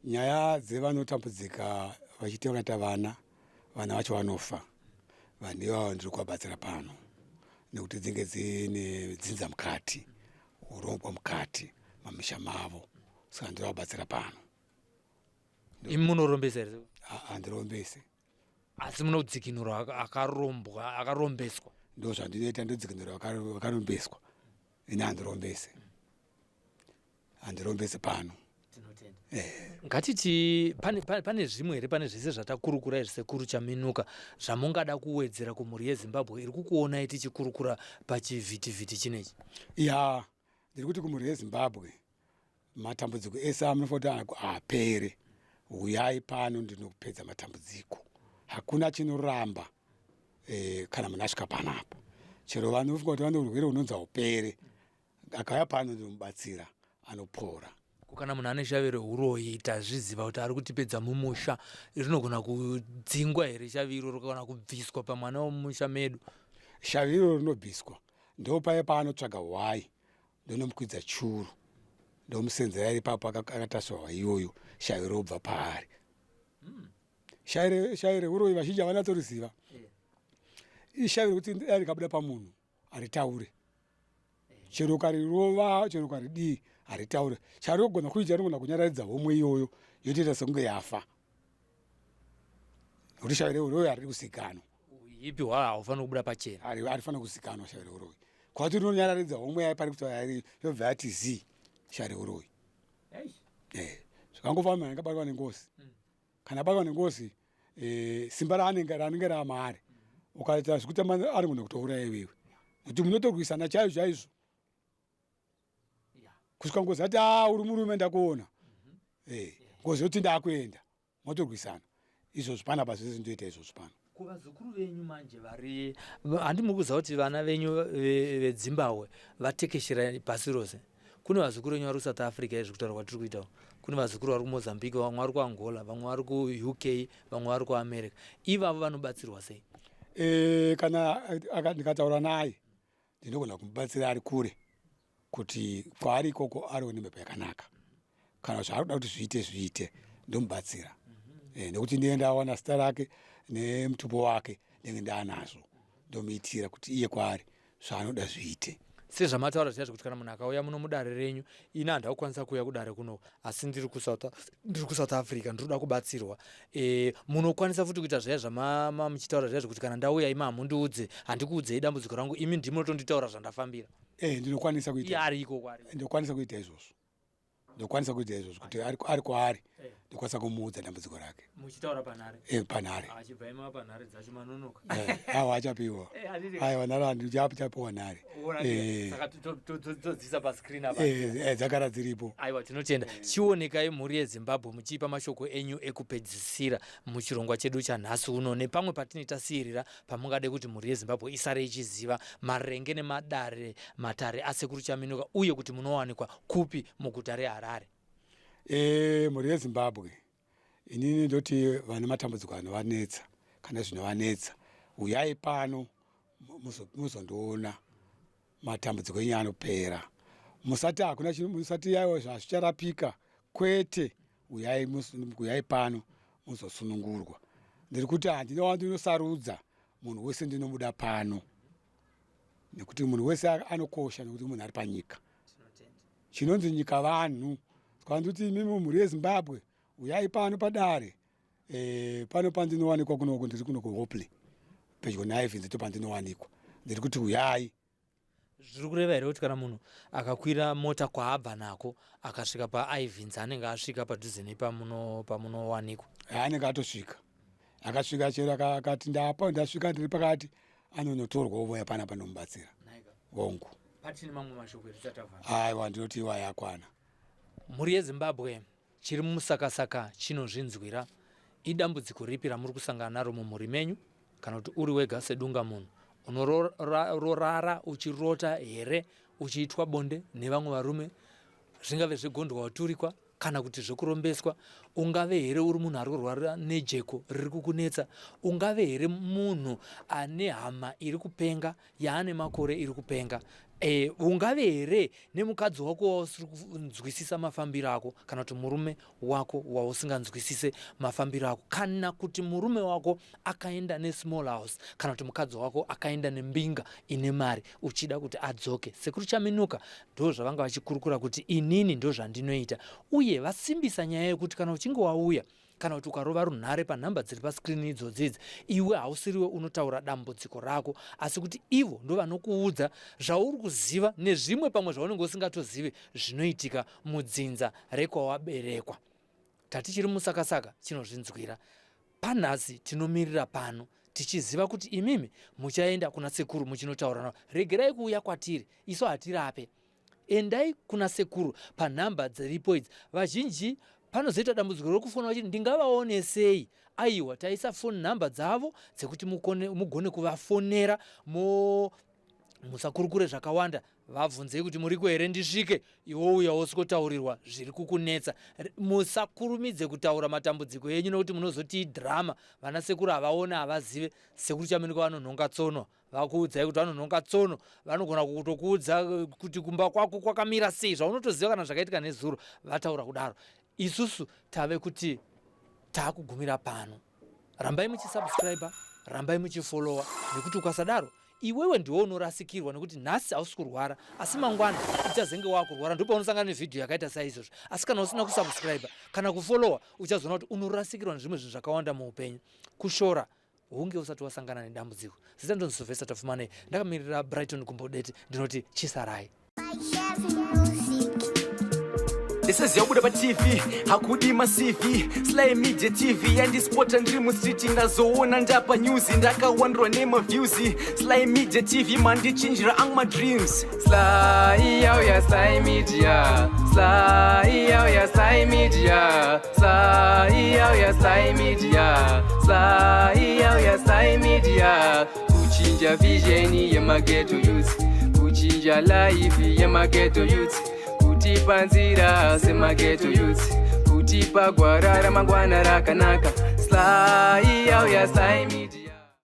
Nyaya dzevanotambudzika vachiita vakaita vana, vana vacho vanofa, vanhu ivavo ndiri kuvabatsira pano nekuti dzinge dzine dzinza mukati, urongwa mukati mamisha mavo, saka ndiri kuvabatsira pano. Imi munorombesa here? Handirombese. Asi munodzikinura akarombwa, akarombeswa? Ndo zvandinoita, ndodzikinura vakarombeswa. Ini handirombese, handirombese pano. Ngatiti pane zvimwe here pane zvese zvatakurukura izvi, sekuru Chaminuka, zvamungada kuwedzera kumhuri yeZimbabwe iri kukuonai tichikurukura pachivhitivhiti chinechi? Ya, ndiri kuti kumhuri yeZimbabwe, matambudziko ese amunofanira kuti apere, uyai pano, ndinokupedza matambudziko. Hakuna chinoramba kana munhu asvika panapa. Chero vanofunga kuti vane urwere hunonzi haupere, akauya pano ndinomubatsira, anopora. Kana munhu ane shavi reuroyi, tazviziva kuti ari kutipedza mumusha, rinogona kudzingwa here shavi iroro kana kubviswa pamwana wemumusha medu? Shavi iroro rinobviswa. Ndo paya paanotsvaga hwai, ndonomukwidza churu, ndomusenzera ipapo akatasva hwai iyoyo, shavi robva paari. Shavi reuroyi vazhinji havanatsoriziva. Ishavi rekuti dai rikabuda pamunhu haritaure, chero ukarirova, chero ukaridii, haritaure. Charinogona kuita, rinogona kunyararidza homwe iyoyo, yotoita sekunge yafa, nekuti shavi reuroyi hariri kuzikanwa. Ipi hwao haufaniri kubuda pachena. Harifaniri kuzikanwa shavi reuroyi, kwati rinonyararidza homwe yayo pari kuti yobva yati zii, shavi reuroyi. Zvakangofamba, munhu anenge abatwa nengozi, kana abatwa nengozi, simba raanenge raamaari, ukaita zvekutamba anogona kutouraya iwewe, nekuti munotorwisana chaizvo chaizvo kusvika ngozi ati, "A, uri murume, ndakuona." Ngozi yoti, "Ndakuenda." Motorwisana izvozvo panapa, zvese ndinoita izvozvo pano. Kuvazukuru venyu manje vari, handi muri kuziva kuti vana venyu vedzimbabwe vatekeshera pasi rose? Kune vazukuru venyu vari kuSouth Africa izvi kutaura kwatiri kuitawo. Kune vazukuru vari kuMozambique, vamwe vari kuAngola, vamwe vari kuUK, vamwe vari kuAmerica. Ivavo vanobatsirwa sei? Kana ndikataura naye, ndinogona kumubatsira ari kure, kuti kwaari ikoko ariwo nemhepo yakanaka. Kana zvaari kuda kuti zviite, zviite, ndomubatsira, nekuti ndiye ndawana zita rake nemutupo wake, ndenge ndaanazvo, ndomuitira kuti iye kwaari zvaanoda zviite. Sezvamataura zviya zvekuti kana munhu akauya muno mudare renyu, ini handina kukwanisa kuuya kudare kuno, asi ndiri kuSouth Africa, ndiri kuda kubatsirwa, munokwanisa futi kuita zviya zvamama muchitaura zviya zvekuti kana ndauya, imi hamundiudze, handikuudzei dambudziko rangu, imi ndimunotonditaura zvandafambira? Ndinokwanisa Iye kuita. Ari ikoko ari. Ndinokwanisa kuita izvozvo, ndokwanisa kuita izvozvo kuti ari kwaari, ndokwanisa kumuudza dambudziko rake. Muchitaura panhare? Panhare. Achibva ima panhare dzacho, manonoka. Awa, achapiwa. Aiwa, nhare handichapiwa nhare. Saka todzisa pascreen apa. Dzagara dziripo. Aiwa, tinotenda. Chionekai mhuri yeZimbabwe muchiipa mashoko enyu ekupedzisira muchirongwa chedu chanhasi uno, nepamwe patinoita siyirira pamungade kuti mhuri yeZimbabwe isare ichiziva maringe nemadare, matare aSekuru Chaminuka, uye kuti munowanikwa kupi muguta reHarare. Mhuri yeZimbabwe, inini ndoti vane matambudziko anovanetsa kana zvinovanetsa, uyai pano muzondiona, matambudziko enyu anopera. Musati hakuna, musati aiwa, zvazvicharapika, kwete. Uyai, uyai pano muzosunungurwa. Ndiri kuti handina wandinosarudza, munhu wese ndinomuda pano, nekuti munhu wese anokosha, nekuti munhu ari panyika. Chinonzi nyika vanhu. Saka ndikuti imimi mhuri yeZimbabwe, uyai pano padare. Pano pandinowanikwa kunoko, ndiri kuno kuHopley, pedyo naIvins, ndo pandinowanikwa. Ndiri kuti uyai. Zviri kureva here kuti kana munhu akakwira mota kwaabva nako, akasvika paIvins, anenge asvika padhuze nepamunowanikwa? Anenge atosvika. Akasvika chero akati ndapa ndasvika, ndiri pakati, anonotorwa ovoya pana panomubatsira. Hongu. Patine mamwe mashoko etisatavhara? Aiwa, ndinoti iwa yakwana. Mhuri yeZimbabwe, chiri mumusakasaka chinozvinzwira. Idambudziko ripi ramuri kusangana naro mumhuri menyu, kana kuti uri wega sedunga munhu? Unorara uchirota here uchiitwa bonde nevamwe varume, zvingave zvegondwa waturikwa kana kuti zvekurombeswa? Ungave here uri munhu ari kurwara nejeko riri kukunetsa? Ungave here munhu ane hama iri kupenga, yaane makore iri kupenga? Ungave here nemukadzi wako wausiri kunzwisisa mafambiro ako, kana kuti murume wako wausinganzwisise mafambiro ako, kana kuti murume wako akaenda nesmall house, kana kuti mukadzi wako akaenda nembinga ine mari, uchida kuti adzoke? Sekuru Chaminuka ndo zvavanga vachikurukura kuti inini ndo zvandinoita, uye vasimbisa nyaya yekuti kana uchinge wauya, kana kuti ukarova runhare panhamba dziri pascreen idzodzi idzi, iwe hausiriwe unotaura dambudziko rako, asi kuti ivo ndo vanokuudza zvauri kuziva nezvimwe pamwe zvaunenge usingatozivi zvinoitika mudzinza rekwawaberekwa. Tati chiri musakasaka chinozvinzwira. Panhasi tinomirira pano tichiziva kuti imimi muchaenda kuna sekuru muchinotaura navo. Regerai kuuya kwatiri, isu hatirape. Endai kuna sekuru panhamba dziripo idzi. Vazhinji panozoita dambudziko rokufona vachiti ndingavaone sei? Aiwa, taisa foni nhamba dzavo dzekuti mugone kuvafonera, mo musakurukure zvakawanda. Vabvunzei kuti muriko here ndisvike. Iwe uya wosvikotaurirwa zviri kukunetsa. Musakurumidze kutaura matambudziko enyu, nokuti munozoti idhirama. Vana sekuru havaone, havazive. Sekuru Chaminuka vanonhonga tsono, vakuudzai kuti vanonhonga tsono. Vanogona kutokuudza kuti kumba kwako kwakamira sei, zvaunotoziva kana zvakaitika nezuro vataura kudaro. Isusu tave kuti taakugumira pano. Rambai muchisubscribe, rambai muchifollowa, nekuti ukasadaro iwewe ndiwe unorasikirwa, nekuti nhasi hausi kurwara, asi mangwana uchazenge waakurwara, ndopaunosangana nevhidhiyo yakaita saizvozvo. Asi kana usina kusubscribe kana kufollowa, uchazoona kuti unorasikirwa nezvimwe zvinhu zvakawanda muupenyu. Kushora hunge usati wasangana nedambudziko. Zita ndonzi Sylvester Tafumanei, ndakamirira Brighton Kumbodete, ndinoti chisarai. Ndisiziya kubuda paTV, hakudi maCV. Sly Media TV yandispota ndiri mustreet, ndazoona ndapa news, ndakawandirwa nemaviews. Sly Media TV mandichinjira ang madreams. Sly yauya, Sly Media. Sly yauya, Sly Media. Sly yauya, Sly Media. Sly yauya, Sly Media. Kuchinja vision yemaghetto youth, kuchinja life yemaghetto youth, kutipa nzira semaghetto youth. Kutipa gwara ramangwana rakanaka. Sly yauya, Sly Media.